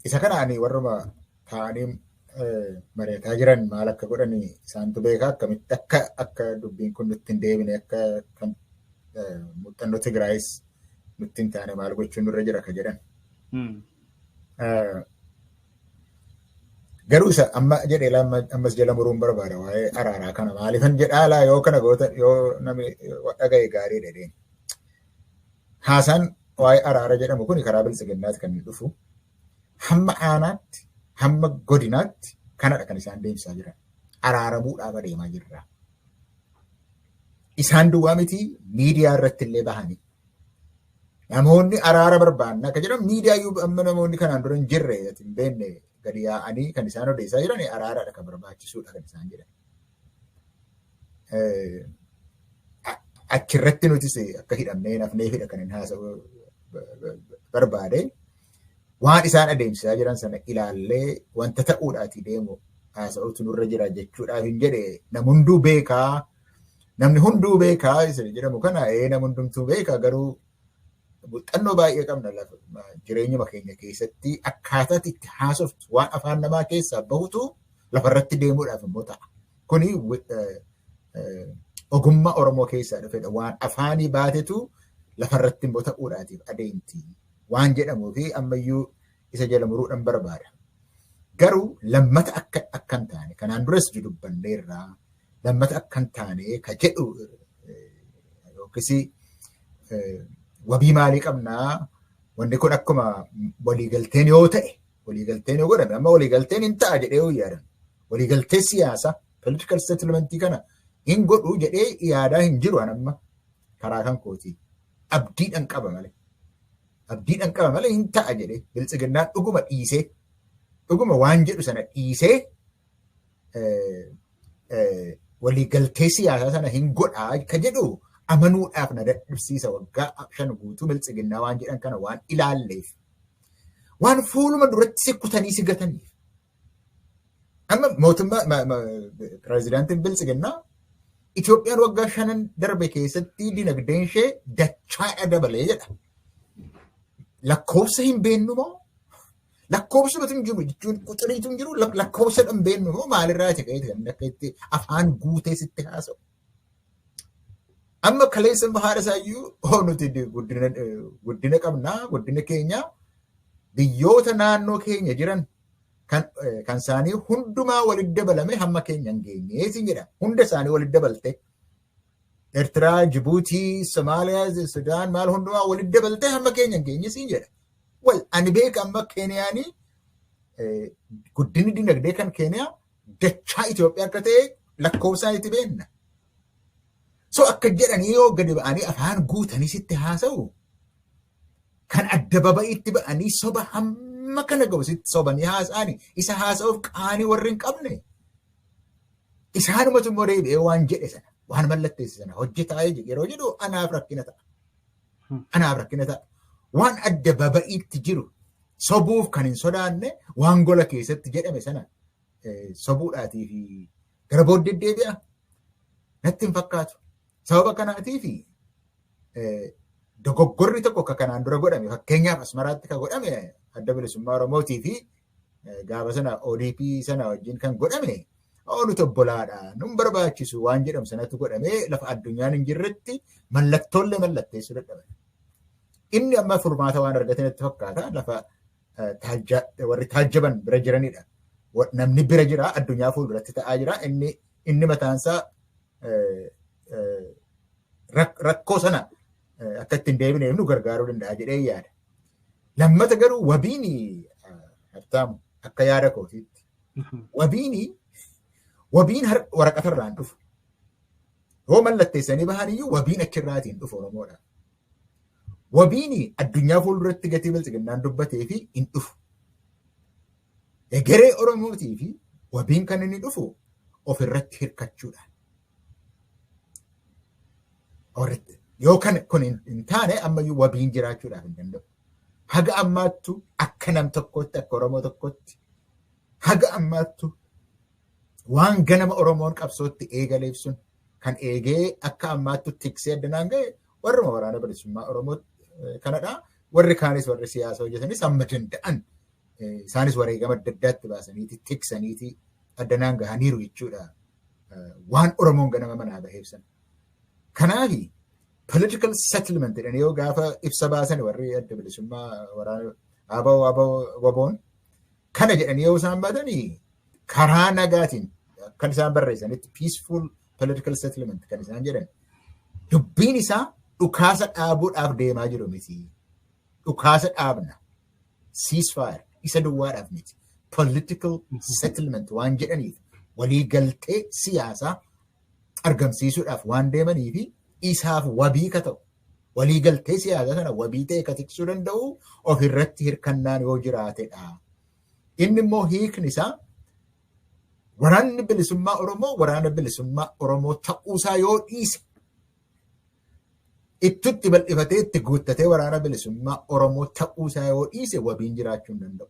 Speaker 2: Isa kana ani warruma ta'anii mari'ataa jiran maal akka godhan isaantu beekaa, akkamitti akka dubbiin kun nutti hin deebine, akka kan muuxannoo Tigraayis nutti hin taane maal gochuun nurra jira ka jedhan. Garuu isa amma jedhee ammas jala muruun barbaada waa'ee araaraa kana. Maaliifan jedhaa laa, yoo kana goota, yoo namni dhaga'e gaarii jedheen. Haasaan waa'ee araara jedhamu kun karaa biltsiginnaati kan inni dhufu. Hamma aanaatti, hamma godinaatti kanadha kan isaan deemsisaa jiran. Araaramuudhaaf adeemaa jirra. Isaan duwwaa miti, miidiyaa irratti illee bahanii. Namoonni araara barbaanna akka jedhan miidiyaa iyyuu amma namoonni kanaan dura hin jirre, hin beekne gadi yaa'anii kan isaan odeessaa jiran araaradha kan barbaachisuudha kan isaan jedhan. Achirratti nutis akka hidhamnee nafneefidha kan hin haasa'u barbaade. Waan isaan adeemsisaa jiran sana ilaallee wanta ta'uudhaati deemu haasa'utu nurra jira jechuudhaaf hin jedhe. Nam hunduu beekaa, namni hunduu beekaa isa jedhamu kana, ee, nam hundumtuu beekaa, garuu muuxannoo baay'ee qabna lafa jireenyuma keenya keessatti akkaataa itti haasoftu, waan afaan namaa keessaa bahutu lafarratti deemuudhaaf immoo ta'a. Kuni ogummaa Oromoo keessaa dhufedha. Waan afaanii baatetu lafarratti immoo ta'uudhaatiif adeemti waan jedhamuu fi ammayyuu isa jala muruudhaan barbaada. Garuu lammata akka hin taane kanaan duras dubbanneerraa, lammata akka hin taane ka jedhu yookiis wabii maalii qabnaa, wanni kun akkuma waliigalteen yoo ta'e Waliigalteen yoo godhame, amma waliigalteen hin ta'a jedhee yoo yaadan, waliigaltee siyaasaa political settlementii kana hin godhu jedhee yaadaa hin jiru an amma karaa kan kooti. Abdiidhaan qaba malee. Abdiidhaan qaba malee hin ta'a jedhee Biltsiginnaan dhuguma dhiisee, dhuguma waan jedhu sana dhiisee waliigaltee siyaasaa sana hin godhaa ka jedhu amanuudhaaf na dadhabsiisa, waggaa 5 guutuu Biltsiginnaa waan jedhan kana waan ilaalleef. Waan fuuluma duratti si kutanii si gataniif. Amma mootummaa pireezidaantiin Biltsiginnaa Itoophiyaan waggaa 5n darbe keessatti dinagdeen ishee dachaadha dabalee jedha. Lakkoofsa hin beennu moo? Lakkoofsumatu hin jiru jechuun quxiriitu hin jiru, lakkoofsa hin beennu moo, maalirraa ta'e kan akka itti afaan guutee sitti haasa'u? Amma kaleessa haadha isaayyuu hoo nuti guddina qabnaa, guddina keenya biyyoota naannoo keenya jiran kan isaanii hundumaa walitti dabalame hamma keenya hin geenye siin jedha. Hunda isaanii walitti dabalte. Eertiraa, Jibuutii, Somaaliyaa, Sudaan maal hundumaa walitti dabaltee hamma keenya hin geenye siin jedha. Wal ani beeka, amma Keeniyaanii guddinni dinagdee kan Keeniyaa dachaa Itoophiyaa akka ta'e lakkoofsaan itti beenna. So akka jedhanii yoo gadi ba'anii afaan guutanii sitti haasa'u, kan adda baba'iitti ba'anii soba hamma kana ga'u sitti sobanii haasa'anii isa haasa'uuf qaanii warri hin qabne, isaanumatu immoo deebi'ee waan jedhe sana, waan mallatteesse sana hojjetaa yeroo jedhu anaaf rakkina ta'a. Anaaf rakkina ta'a. Waan adda baba'iitti jiru sobuuf kan hin sodaanne, waan gola keessatti jedhame sana sobuudhaatii fi gara booddee deebi'a natti hin fakkaatu. Sababa kanaatii fi dogoggorri tokko akka kanaan dura godhame, fakkeenyaaf Asmaraatti kan godhame Adda Bilisummaa Oromootii fi gaafa sana ODP sana wajjin kan godhame, nuti obbolaadha nun barbaachisu waan jedhamu sanatti godhamee lafa addunyaan hin jirretti mallattoolee mallatteessuu dadhaban. Inni amma furmaata waan argate natti fakkaata, lafa warri taajjaban bira jiranidha. Namni bira jira, addunyaa fuulduratti ta'aa jira, inni mataansaa rakkoo sana akka ittiin deebineef nu gargaaruu danda'a jedhee yaada. Lammata garuu wabiin, Habtaamu, akka yaada kootiitti wabiin waraqatarraan dhufu. Yoo mallatteessanii bahan iyyuu wabiin achirraatiin dhufu Oromoodha. Wabiin addunyaa fuulduratti gatii Biltsiginnaan dubbatee fi hin dhufu. Egeree Oromootii fi wabiin kan inni dhufu ofirratti hirkachuudhaan. Yoo kan kun hin taane ammayyuu wabiin jiraachuudhaaf hin danda'u. Haga ammaattu akka nam tokkootti, akka Oromoo tokkootti, haga ammaattu waan ganama Oromoon qabsootti eegaleef sun kan eegee akka ammaattu tiksee addanaan ga'e warruma Waraana Bilisummaa Oromoo kanadha. Warri kaanis, warri siyaasa hojjetanis hamma danda'an isaanis wareegama adda addaatti baasaniiti tiksaniiti addanaan gahaniiru jechuudha. Waan Oromoon ganama manaa baheef sana. Kanaafi political settlement jedhanii yoo gaafa ibsa baasan warri Adda Bilisummaa waraana ABO ABO WBOn kana jedhanii yoo isaan baatanii karaa nagaatiin kan isaan barreessanitti peaceful political settlement kan isaan jedhan, dubbiin isaa dhukaasa dhaabuudhaaf deemaa jiru miti. Dhukaasa dhaabna. Ceasefire isa duwwaadhaaf miti. Political settlement waan jedhaniif, waliigaltee siyaasaa argamsiisuudhaaf waan deemanii fi isaaf wabii ka ta'u, waliigaltee siyaasaa sana wabii ta'e ka tiksuu danda'u ofirratti hirkannaan yoo jiraatedha. Inni immoo hiikni isaa Waraanni Bilisummaa Oromoo Waraana Bilisummaa Oromoo ta'uusaa yoo dhiise, ittutti bal'ifatee itti guuttatee Waraana Bilisummaa Oromoo ta'uusaa yoo dhiise wabiin jiraachuu hin danda'u.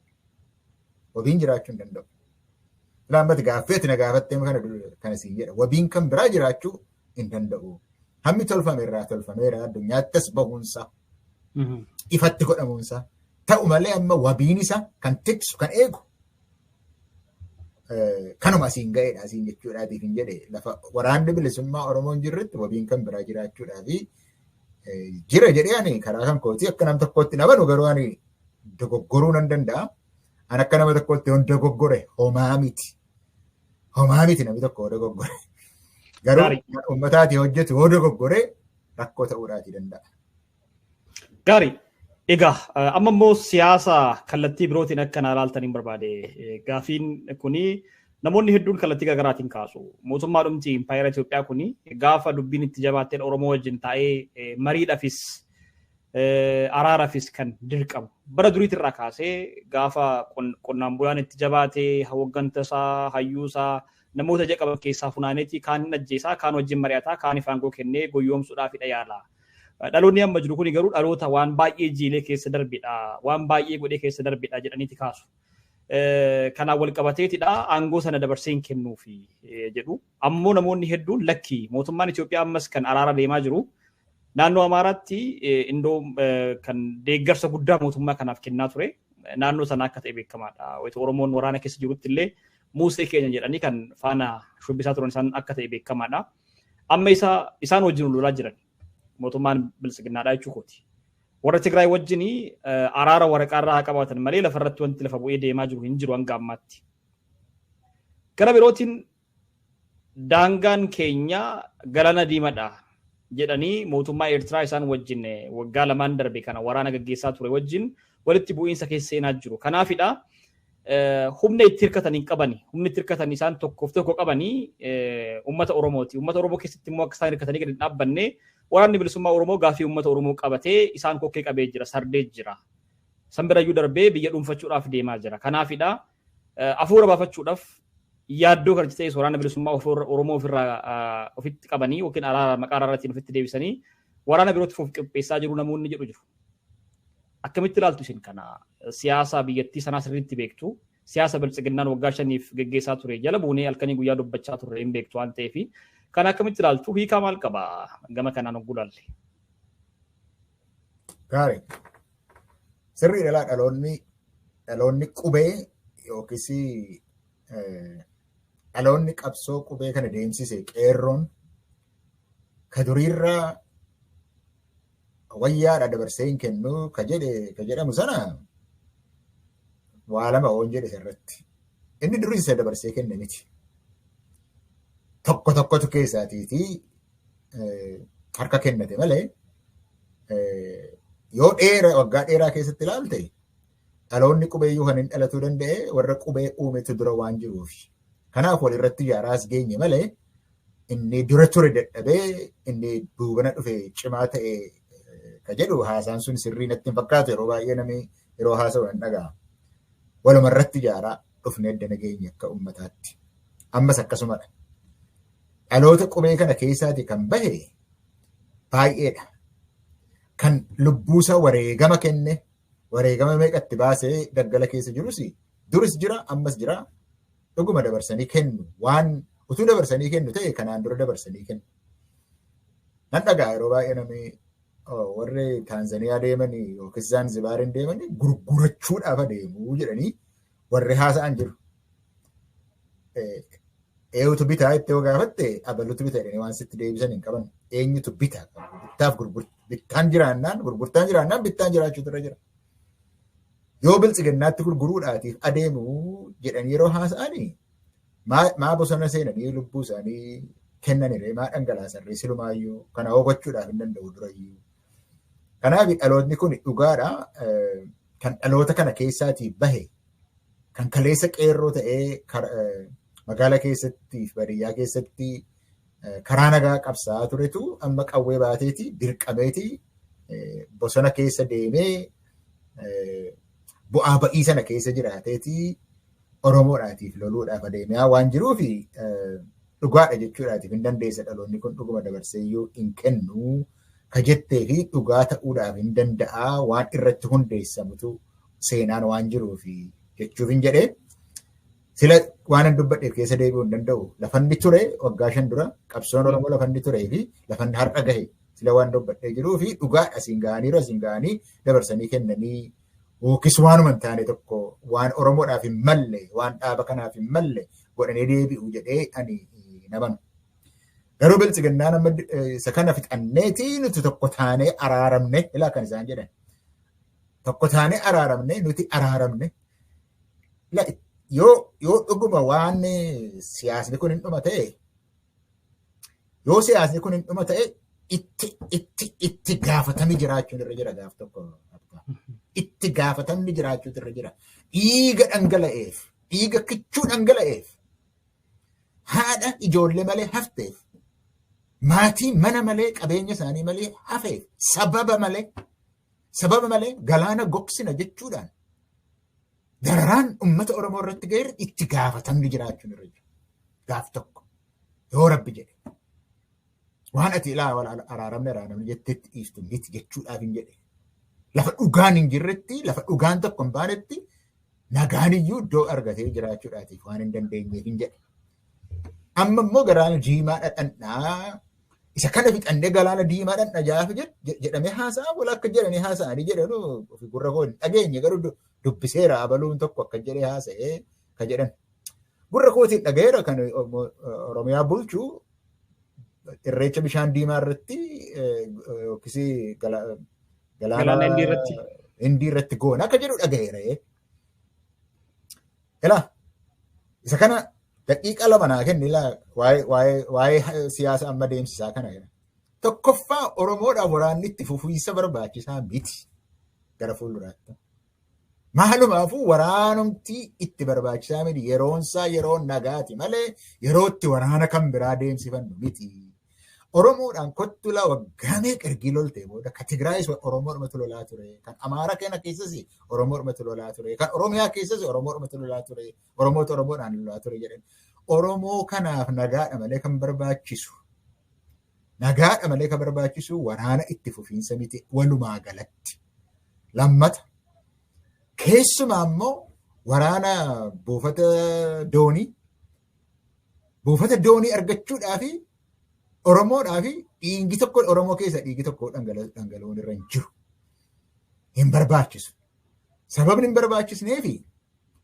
Speaker 2: Wabiin jiraachuu hin danda'u. Laammati gaaffii ati na gaafattee kana siin jedha. Wabiin kan biraa jiraachuu hin danda'u. Hammi tolfame irraa tolfameera, addunyaattis bahuunsaa ifatti godhamuunsaa. Ta'u malee amma wabiin isaa kan tiksu, kan eegu kanuma asiin ga'eedha asiin jechuudhaatiif hin jedhe. Lafa Waraanni Bilisummaa Oromoo hin jirretti wabiin kan biraa jiraachuudhaa fi jira jedhee ani karaa kan kootii akka nam tokkootti namanu, garuu ani dogoggoruu nan danda'a. Ani akka nama tokkootti yoon dogoggore homaa miti. Homaa miti namni tokko yoo dogoggore. Garuu kan uummataatii hojjetu yoo dogoggore rakkoo ta'uudhaatii danda'a.
Speaker 1: Gaarii. Egaa amma immoo siyaasa kallattii birootiin akka na ilaaltan hin barbaade. Gaafiin kuni namoonni hedduun kallattii garaagaraatiin kaasu. Mootummaa dhumti impaayera Itoophiyaa kuni gaafa dubbiin itti jabaatteen Oromoo wajjin taa'ee mariidhaafis araaraafis kan dirqamu. Bara duriitirraa kaasee gaafa qonnaan bulaan itti jabaatee hogganta isaa, hayyuu isaa, namoota ija qaban keessaa funaaneeti kaan hin ajjeesaa, kaan wajjin mari'ataa, kaan aangoo kennee goyyoomsuudhaafidha yaala. Dhaloonni amma jiru kuni garuu dhaloota waan baay'ee jiilee keessa darbidha, waan baay'ee godhee keessa darbidha jedhaniiti kaasu. Kanaan wal qabateetidha aangoo sana dabarsee hin kennuufi jedhu. Ammoo namoonni hedduun lakkii mootummaan Itoophiyaa ammas kan araara deemaa jiru naannoo Amaaraatti indoo kan deeggarsa guddaa mootummaa kanaaf kennaa ture naannoo sana akka ta'e beekamaadha. Wayita Oromoon waraana keessa jirutti illee muusee keenya jedhanii kan faana shubbisaa turan isaan akka ta'e beekamaadha. Amma isaan wajjin lolaa jiran mootummaan bilisiginnaadha jechuu kooti. Warra Tigraay wajjin araara waraqaarraa haa qabaatan malee lafarratti wanti lafa bu'ee deemaa jiru hin jiru hanga ammaatti. Gara birootiin daangaan keenya galana diimadha jedhanii mootummaa Eertiraa isaan wajjin waggaa lamaan darbe kana waraana gaggeessaa ture wajjin walitti bu'iinsa keessa seenaa jiru. Kanaafidha humna itti hirkatan hin qabani. Humni itti hirkatan isaan tokkoof tokko qabanii uummata Oromooti. Uummata Oromoo keessatti immoo akka isaan hirkatanii gadi hin dhaabbanne waraanni bilisummaa Oromoo gaafii uummata Oromoo qabatee isaan kokkee qabee jira, sardee jira. San birayyuu darbee biyya dhuunfachuudhaaf deemaa jira. Kanaafidha hafuura baafachuudhaaf yaaddoo kan ta'es waraana bilisummaa Oromoo ofirraa ofitti qabanii yookiin araara maqaa araaraatiin ofitti deebisanii waraana birootti of qopheessaa jiru namoonni jedhu jiru. Akkamitti ilaaltu isin kana siyaasa biyyattii sanaa sirriitti beektu siyaasa biltsiginnaan waggaa 5 geggeessaa ture jala buunee halkanii guyyaa dubbachaa turre hin beektu waan ta'eef kana akkamitti ilaaltu hiikaa maal qaba gama kanaan hogguu laalle?
Speaker 2: Gaarii. Sirrii dhalaa dhaloonni qubee yookiis dhaloonni qabsoo qubee kana deemsise qeerroon ka duriirraa wayyaadha dabarsee hin kennu ka jedhe ka jedhamu sana waa lama oon jedhe irratti. Inni durii isa dabarsee kenne miti. Tokko tokkotu keessaatiitii harka kennate malee yoo dheeraa waggaa dheeraa keessatti ilaalte dhaloonni qubeeyyuu kan hin dhalatuu danda'e warra qubee uumetu dura waan jiruufi. Kanaaf walirratti ijaaraas geenye malee inni dura ture dadhabee inni duubana dhufe cimaa ta'e ka jedhu haasaan sun sirrii natti hin fakkaatu yeroo baay'ee namni yeroo haasa'u nan dhaga'a. Walumarratti ijaaraa dhufnee edda nageenye akka ummataatti. Ammas akkasumadha. Dhaloota qubee kana keessaati kan bahe baay'eedha. Kan lubbuusaa wareegama kenne wareegama meeqatti baasee daggala keessa jirus duris jira ammas jira dhuguma dabarsanii kennu waan utuu dabarsanii kennu ta'e kanaan dura dabarsanii kennu. Nan dhagaa yeroo baay'ee namni warri Taanzaniyaa deemanii yookiis Zaanzibaariin deemanii gurgurachuudhaaf adeemu jedhanii warri haasa'an jiru. Eenyutu bitaa itti yoo gaafatte abalutu bita jedhanii waan sitti deebisan hin qaban. Eenyutu bita? Bittaaf bittaan jiraannaan gurgurtaan jiraannaan bittaan jiraachuutu irra jira. Yoo biltsiginnaatti gurguruudhaatiif adeemu jedhanii yeroo haasa'anii maa bosona seenanii lubbuu isaanii kennaniree maa dhangalaasanree silumaayyuu kana gochuudhaaf hin danda'u durayyuu. Kanaaf dhalootni kun dhugaadha. Kan dhaloota kana keessaatii bahe kan kaleessa qeerroo ta'ee magaala keessatti fi baadiyyaa keessatti karaa nagaa qabsaa'aa turetu amma qawwee baateeti dirqameeti bosona keessa deemee bu'aa ba'ii sana keessa jiraateeti Oromoodhaatiif loluudhaaf adeemaa waan jiruufi dhugaadha jechuudhaatiif hin dandeessa dhaloonni kun dhuguma dabarseeyyuu hin kennu ka jettee fi dhugaa ta'uudhaaf hin danda'a waan irratti hundeessamutu seenaan waan jiruufi jechuuf hin jedhee sila waan hin dubbadheef keessa deebi'uu hin danda'u. Lafanni ture waggaa 5 dura qabsoon Oromoo lafanni turee fi lafanni har'a gahe sila waan dubbadhee jiruu fi dhugaadha asiin ga'aniiru asiin ga'anii dabarsanii kennanii yookiis waanuma hin taane tokko waan Oromoodhaaf hin malle waan dhaaba kanaaf hin malle godhanii deebi'u jedhee ani namanu. Garuu biltsiginnaan amma isa kana fixanneeti nuti tokko taanee araaramne ilaa kan isaan jedhan. Tokko taanee araaramne nuti araaramne. Yoo dhuguma waan siyaasni kun hin dhuma ta'e yoo siyaasni kun hin dhuma ta'e itti itti itti gaafatanii jiraachuun irra jira gaaf tokko. Sitti. Itti gaafatamni jiraachuutu irra jira. Dhiiga dhangala'eef, dhiiga kichuu dhangala'eef, haadha ijoollee malee hafteef, maatii mana malee, qabeenya isaanii malee hafeef, sababa malee galaana gogsina jechuudhaan dararaan uummata Oromoo irratti ga'e itti gaafatamni jiraachuun irra jira. Gaaf tokko yoo Rabbi jedhe. Waan ati ilaa araaramne araaramne jetteetti dhiistu miti jechuudhaaf hin jedhe. Lafa dhugaan hin jirretti, lafa dhugaan tokko hin baanetti, nagaan iyyuu iddoo argatee jiraachuudhaatiif waan hin dandeenyeef hin jedhe. Amma immoo galaana diimaa dhadhandhaa, isa kana fixannee galaana diimaa dhandha jaafa jedhamee haasa'a, wala akka jedhanii haasa'anii jedhanu ofii gurra koo hin dhageenye, garuu dubbiseera, abaluun tokko akka jedhee haasa'ee ka jedhan. Gurra kootiin dhagayeera, kan Oromiyaa bulchu irreecha bishaan diimaa irratti yookiis
Speaker 1: galaana Hindii irratti.
Speaker 2: Hindii irratti goona akka jedhu dhagayeera. Ilaa, isa kana daqiiqa 2 naa kenni, ilaa, waa'ee siyaasa amma deemsisaa kana. Tokkoffaa, Oromoodhaaf waraanni itti fufiinsa barbaachisaa miti gara fuulduraatti. Maalumaafuu waraanumti itti barbaachisaa miti, yeroonsaa yeroo nagaati malee yeroo itti waraana kan biraa deemsifannu miti. Oromoodhaan kottu laa, waggaa meeqa ergii loltee booda, ka Tigraayis Oromoodhumatu lolaa ture, kan Amaara kana keessas Oromoodhumatu lolaa ture, kan Oromiyaa keessas Oromoodhumatu lolaa ture, Oromootu Oromoodhaan lolaa ture jedhan. Oromoo kanaaf nagaadha malee kan barbaachisu. Nagaadha malee kan barbaachisu waraana itti fufiinsa miti walumaa galatti. Lammata, keessumaa immoo waraana buufata doonii argachuudhaa fi Oromoodhaa fi dhiigi tokko, Oromoo keessa dhiigi tokko dhangala'uun irra hin jiru. Hin barbaachisu. Sababni hin barbaachisneefi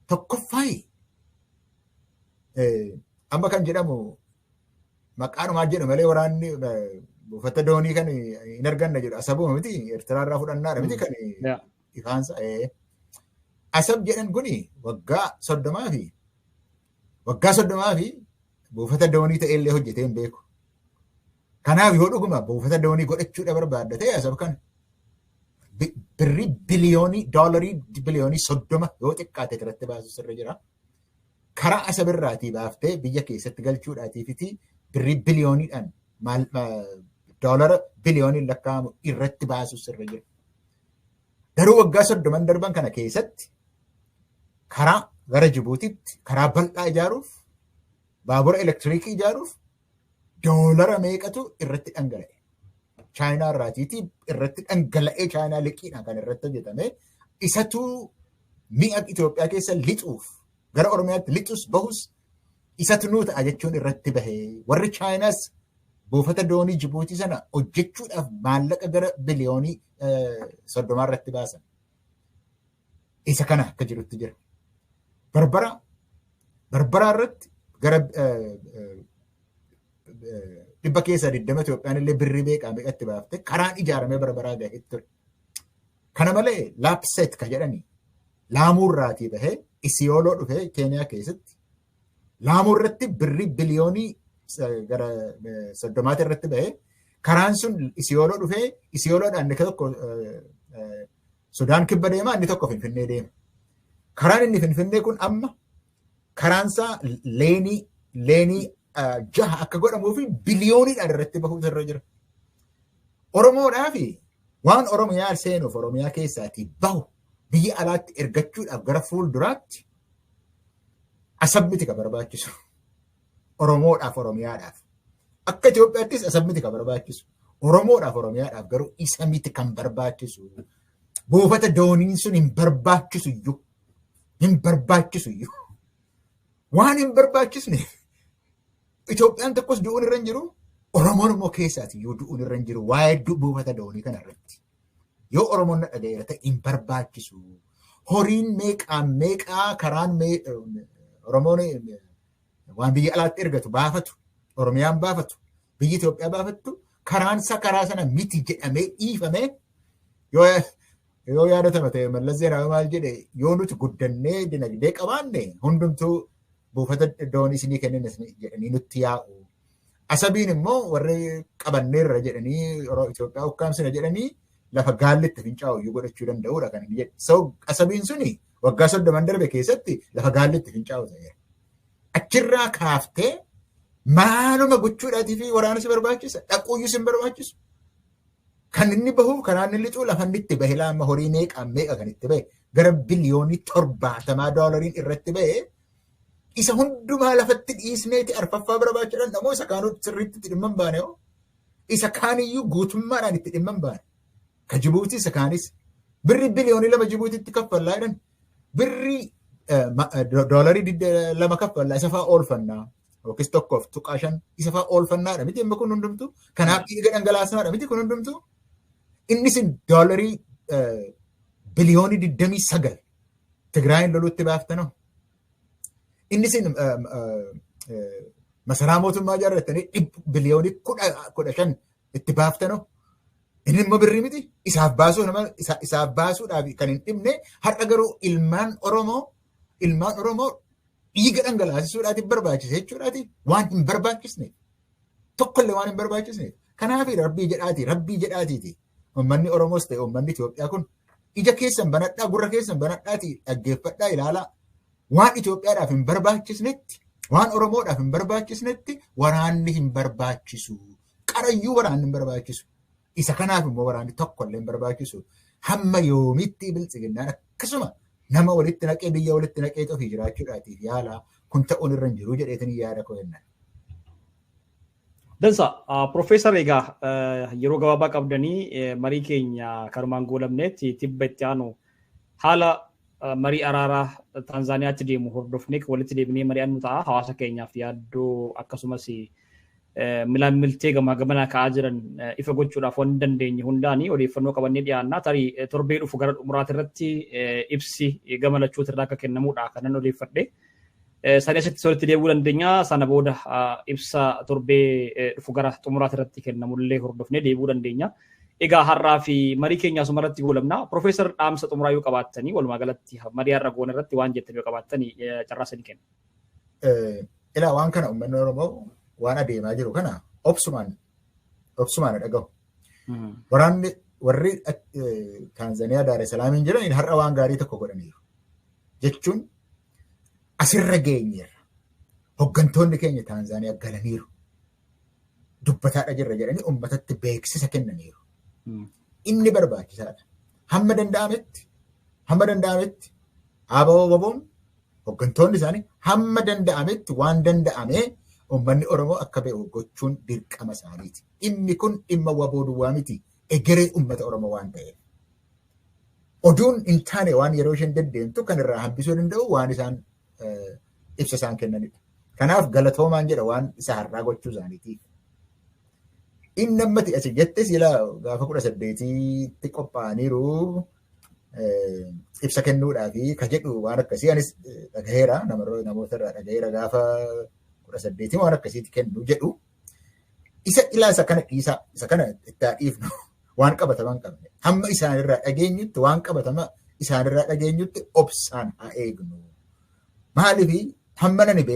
Speaker 2: tokkoffaayi, amma kan jedhamu maqaanumaa jedhu malee waraanni buufata doonii kan hin arganna jedhu Asabuma miti, Eertiraa irraa fudhannaadha miti kan ifaansa. Asab jedhan kuni waggaa 30 fi buufata doonii ta'e illee hojjetee hin beeku. Kanaaf yoo dhuguma buufata doonii godhachuudha barbaadda ta'e, Asab kana birrii biliyoonii, doolarii biliyoonii 30 yoo xiqqaate irratti baasu sirra jira. Karaa Asab irraatii baaftee biyya keessatti galchuudhaatiifiti birrii biliyooniidhaan, doolara biliyooniin lakkaa'amu irratti baasu sirra jira. Garuu waggaa 30n darban kana keessatti karaa gara Jibuutitti karaa bal'aa ijaaruuf, baabura elektiriikii ijaaruuf doolara meeqatu irratti dhangala'e. Chaayinaa irraatiitii irratti dhangala'ee, Chaayinaa liqiidhaan kan irratti hojjetame, isatu mi'a Itoophiyaa keessa lixuuf, gara Oromiyaatti lixus bahus isatu nuu ta'a jechuun irratti bahee, warri Chaayinaas buufata doonii Jibuutii sana hojjechuudhaaf maallaqa gara biliyoonii 30 irratti baasan. Isa kana akka jirutti jira. Barbara Barbaraa irratti gara 20% Itoophiyaan illee birrii meeqaa meeqatti baaftee karaan ijaaramee Barbaraa gahee ture. Kana malee Laapset ka jedhani Laamuurraatii bahee Isiyooloo dhufee Keeniyaa keessatti Laamuu irratti birrii biliyoonii gara 30 irratti bahee, karaan sun Isiyooloo dhufee, Isiyooloodhaan inni tokko Sudaan Kibba deema, inni tokko Finfinnee deema. Karaan inni Finfinnee kun amma karaansaa lane 6 akka godhamuu fi biliyooniidhaan irratti bahuutu irra jira. Oromoodhaa fi waan Oromiyaa seenuuf, Oromiyaa keessaatii bahu biyya alaatti ergachuudhaaf gara fuulduraatti Asab miti ka barbaachisu. Oromoodhaaf, Oromiyaadhaaf. Akka Itoophiyaattis Asab miti ka barbaachisu. Oromoodhaaf, Oromiyaadhaaf garuu isa miti kan barbaachisu. Buufata dooniin sun hin barbaachisu iyyuu. Hin barbaachisu iyyuu. Waan hin barbaachisne Itoophiyaan tokkos du'uun irra hin jiru. Oromoon immoo keessaati iyyuu du'uun irra hin jiru waa'ee buufata doonii kana irratti. Yoo Oromoon na dhaga'eera ta'e, hin barbaachisu. Horiin meeqaan meeqaa karaan Oromoon waan biyya alaatti ergatu baafatu, Oromiyaan baafatu, biyyi Itoophiyaa baafattu, karaan isaa karaa sana miti jedhamee dhiifamee, yoo yaadatama ta'e, Mallas Zeenaawii maal jedhe? Yoo nuti guddannee dinagdee qabaanne hundumtuu buufata doonii isinii kennin jedhanii nutti yaa'u. Asabiin immoo warri qabanneerra jedhanii Itoophiyaa ukkaamsina jedhanii lafa gaalli itti fincaa'u iyyuu godhachuu danda'uudha kan inni jedhe. So Asabiin suni waggaa 30 darbe keessatti lafa gaalli itti fincaa'u ta'eera. Achirraa kaaftee maaluma gochuudhaatii fi waraana si barbaachisa, dhaquuyyuu si hin barbaachisu. Kan inni bahuuf karaan inni lixuu lafa inni itti bahe laama horii meeqaan meeqa kan itti bahe gara biliyoonii 70 doolariin irratti bahe, isa hundumaa lafatti dhiisneeti arfaffaa barbaachisan namoo isa kaanuu sirriitti itti dhimma hin baane hoo. Isa kaaniyyuu guutummaadhaan itti dhimma hin baane. Ka Jibuutii isa kaanis birri biliyoonii 2 Jibuutiitti kaffallaa jedhan, birrii doolarii 2 kaffallaa, isa fa'aa oolfannaa yookiis 1.5 isa fa'aa oolfannaadha miti amma kun hundumtu. Kanaaf dhiiga dhangalaasnaadha miti kun hundumtu. Innis doolarii biliyoonii 29 Tigraayin loluutti baaftanoo. Innis masaraa mootummaa ijaarrattanii biliyoonii 15 itti baaftanoo. Inni immoo birrii miti, isaaf baasuu nama isaaf baasuudhaaf kan hin dhibne, har'a garuu ilmaan Oromoo dhiiga dhangalaasisuudhaatiif barbaachise jechuudhaati waan hin barbaachisne tokkollee waan hin barbaachisne. Kanaaf rabbii jedhaati, rabbii jedhaatiiti, uummanni Oromoos ta'e uummanni Itoophiyaa kun ija keessan banadhaa, gurra keessan banadhaati dhaggeeffadhaa, ilaalaa. Waan Itoophiyaadhaaf hin barbaachisnetti, waan Oromoodhaaf hin barbaachisnetti waraanni hin barbaachisu. Qarayyuu waraanni hin barbaachisu. Isa kanaaf immoo waraanni tokkollee hin barbaachisu. Hamma yoomitti biltsiginnaan akkasuma nama walitti naqee, biyya walitti naqee ofii jiraachuudhaatiif yaala? Kun ta'uun irra hin jiru jedheetin yaada koo kennan.
Speaker 1: Dansa, Profeesar, egaa yeroo gabaabaa qabdanii marii keenya kanumaan goolabneetti, tibba itti aanu haala marii araaraa Taanzaaniyaatti deemu hordofnee walitti deebinee mari'annu ta'a. Hawaasa keenyaaf yaaddoo akkasumas milaan miltee gamaa gamanaa ka'aa jiran ifa gochuudhaaf waan dandeenye hundaanii odeeffannoo qabannee dhiyaannaa. Tarii torbee dhufu gara xumuraati irratti ibsi gama lachuuti irraa akka kennamuudha kanan odeeffadhe. Sanii asitti walitti deebi'uu dandeenya. Sana booda ibsa torbee dhufu gara xumuraati irratti kennamullee hordofnee deebi'uu dandeenya. Egaa har'aa fi marii keenya asuma irratti goolabna. Profeesar, dhaamsa xumuraa yoo qabaattanii, walumaa galatti marii har'a goone irratti waan jettan yoo qabaattanii carraa sanii kenna.
Speaker 2: Ilaa, waan kana uummanni Oromoo waan adeemaa jiru kana obsumaan obsumaan dhagahu. Waraanni warri Taanzaniyaa Daar es Salaamiin jiran har'a waan gaarii tokko godhaniiru. Jechuun asirra geenyeerra. Hoggantoonni keenya Taanzaaniyaa galaniiru. Dubbataadha jirra jedhanii uummatatti beeksisa kennaniiru. Inni barbaachisaadha. Hamma danda'ametti ABO WBOn hoggantoonni isaanii hamma danda'ametti waan danda'amee uummanni Oromoo akka beeku gochuun dirqama isaaniiti. Dhimmi kun dhimma WBO duwwaa miti. Egeree uummata Oromoo waan ta'eef. Oduun hin taane waan yeroo isheen deddeemtu kan irraa hambisuu danda'u waan isaan ibsa isaan kennanidha. Kanaaf galatoomaan jedha waan isa har'aa gochuu isaaniitiif. Inni ammati asi jette sila gaafa 18tti qophaa'aniiru ibsa kennuudhaafi ka jedhu waan akkasii anis dhagaheera, namoota irraa dhagaheera, gaafa 18 waan akkasiitti kennu jedhu. Isa ilaa, isa kana dhiisaa, isa kana itti haa dhiifnu, waan qabataman qabne. Hamma isaanirraa dhageenyutti, waan qabatama isaanirraa dhageenyutti obsaan haa eegnu. Maaliif hamma nani beeku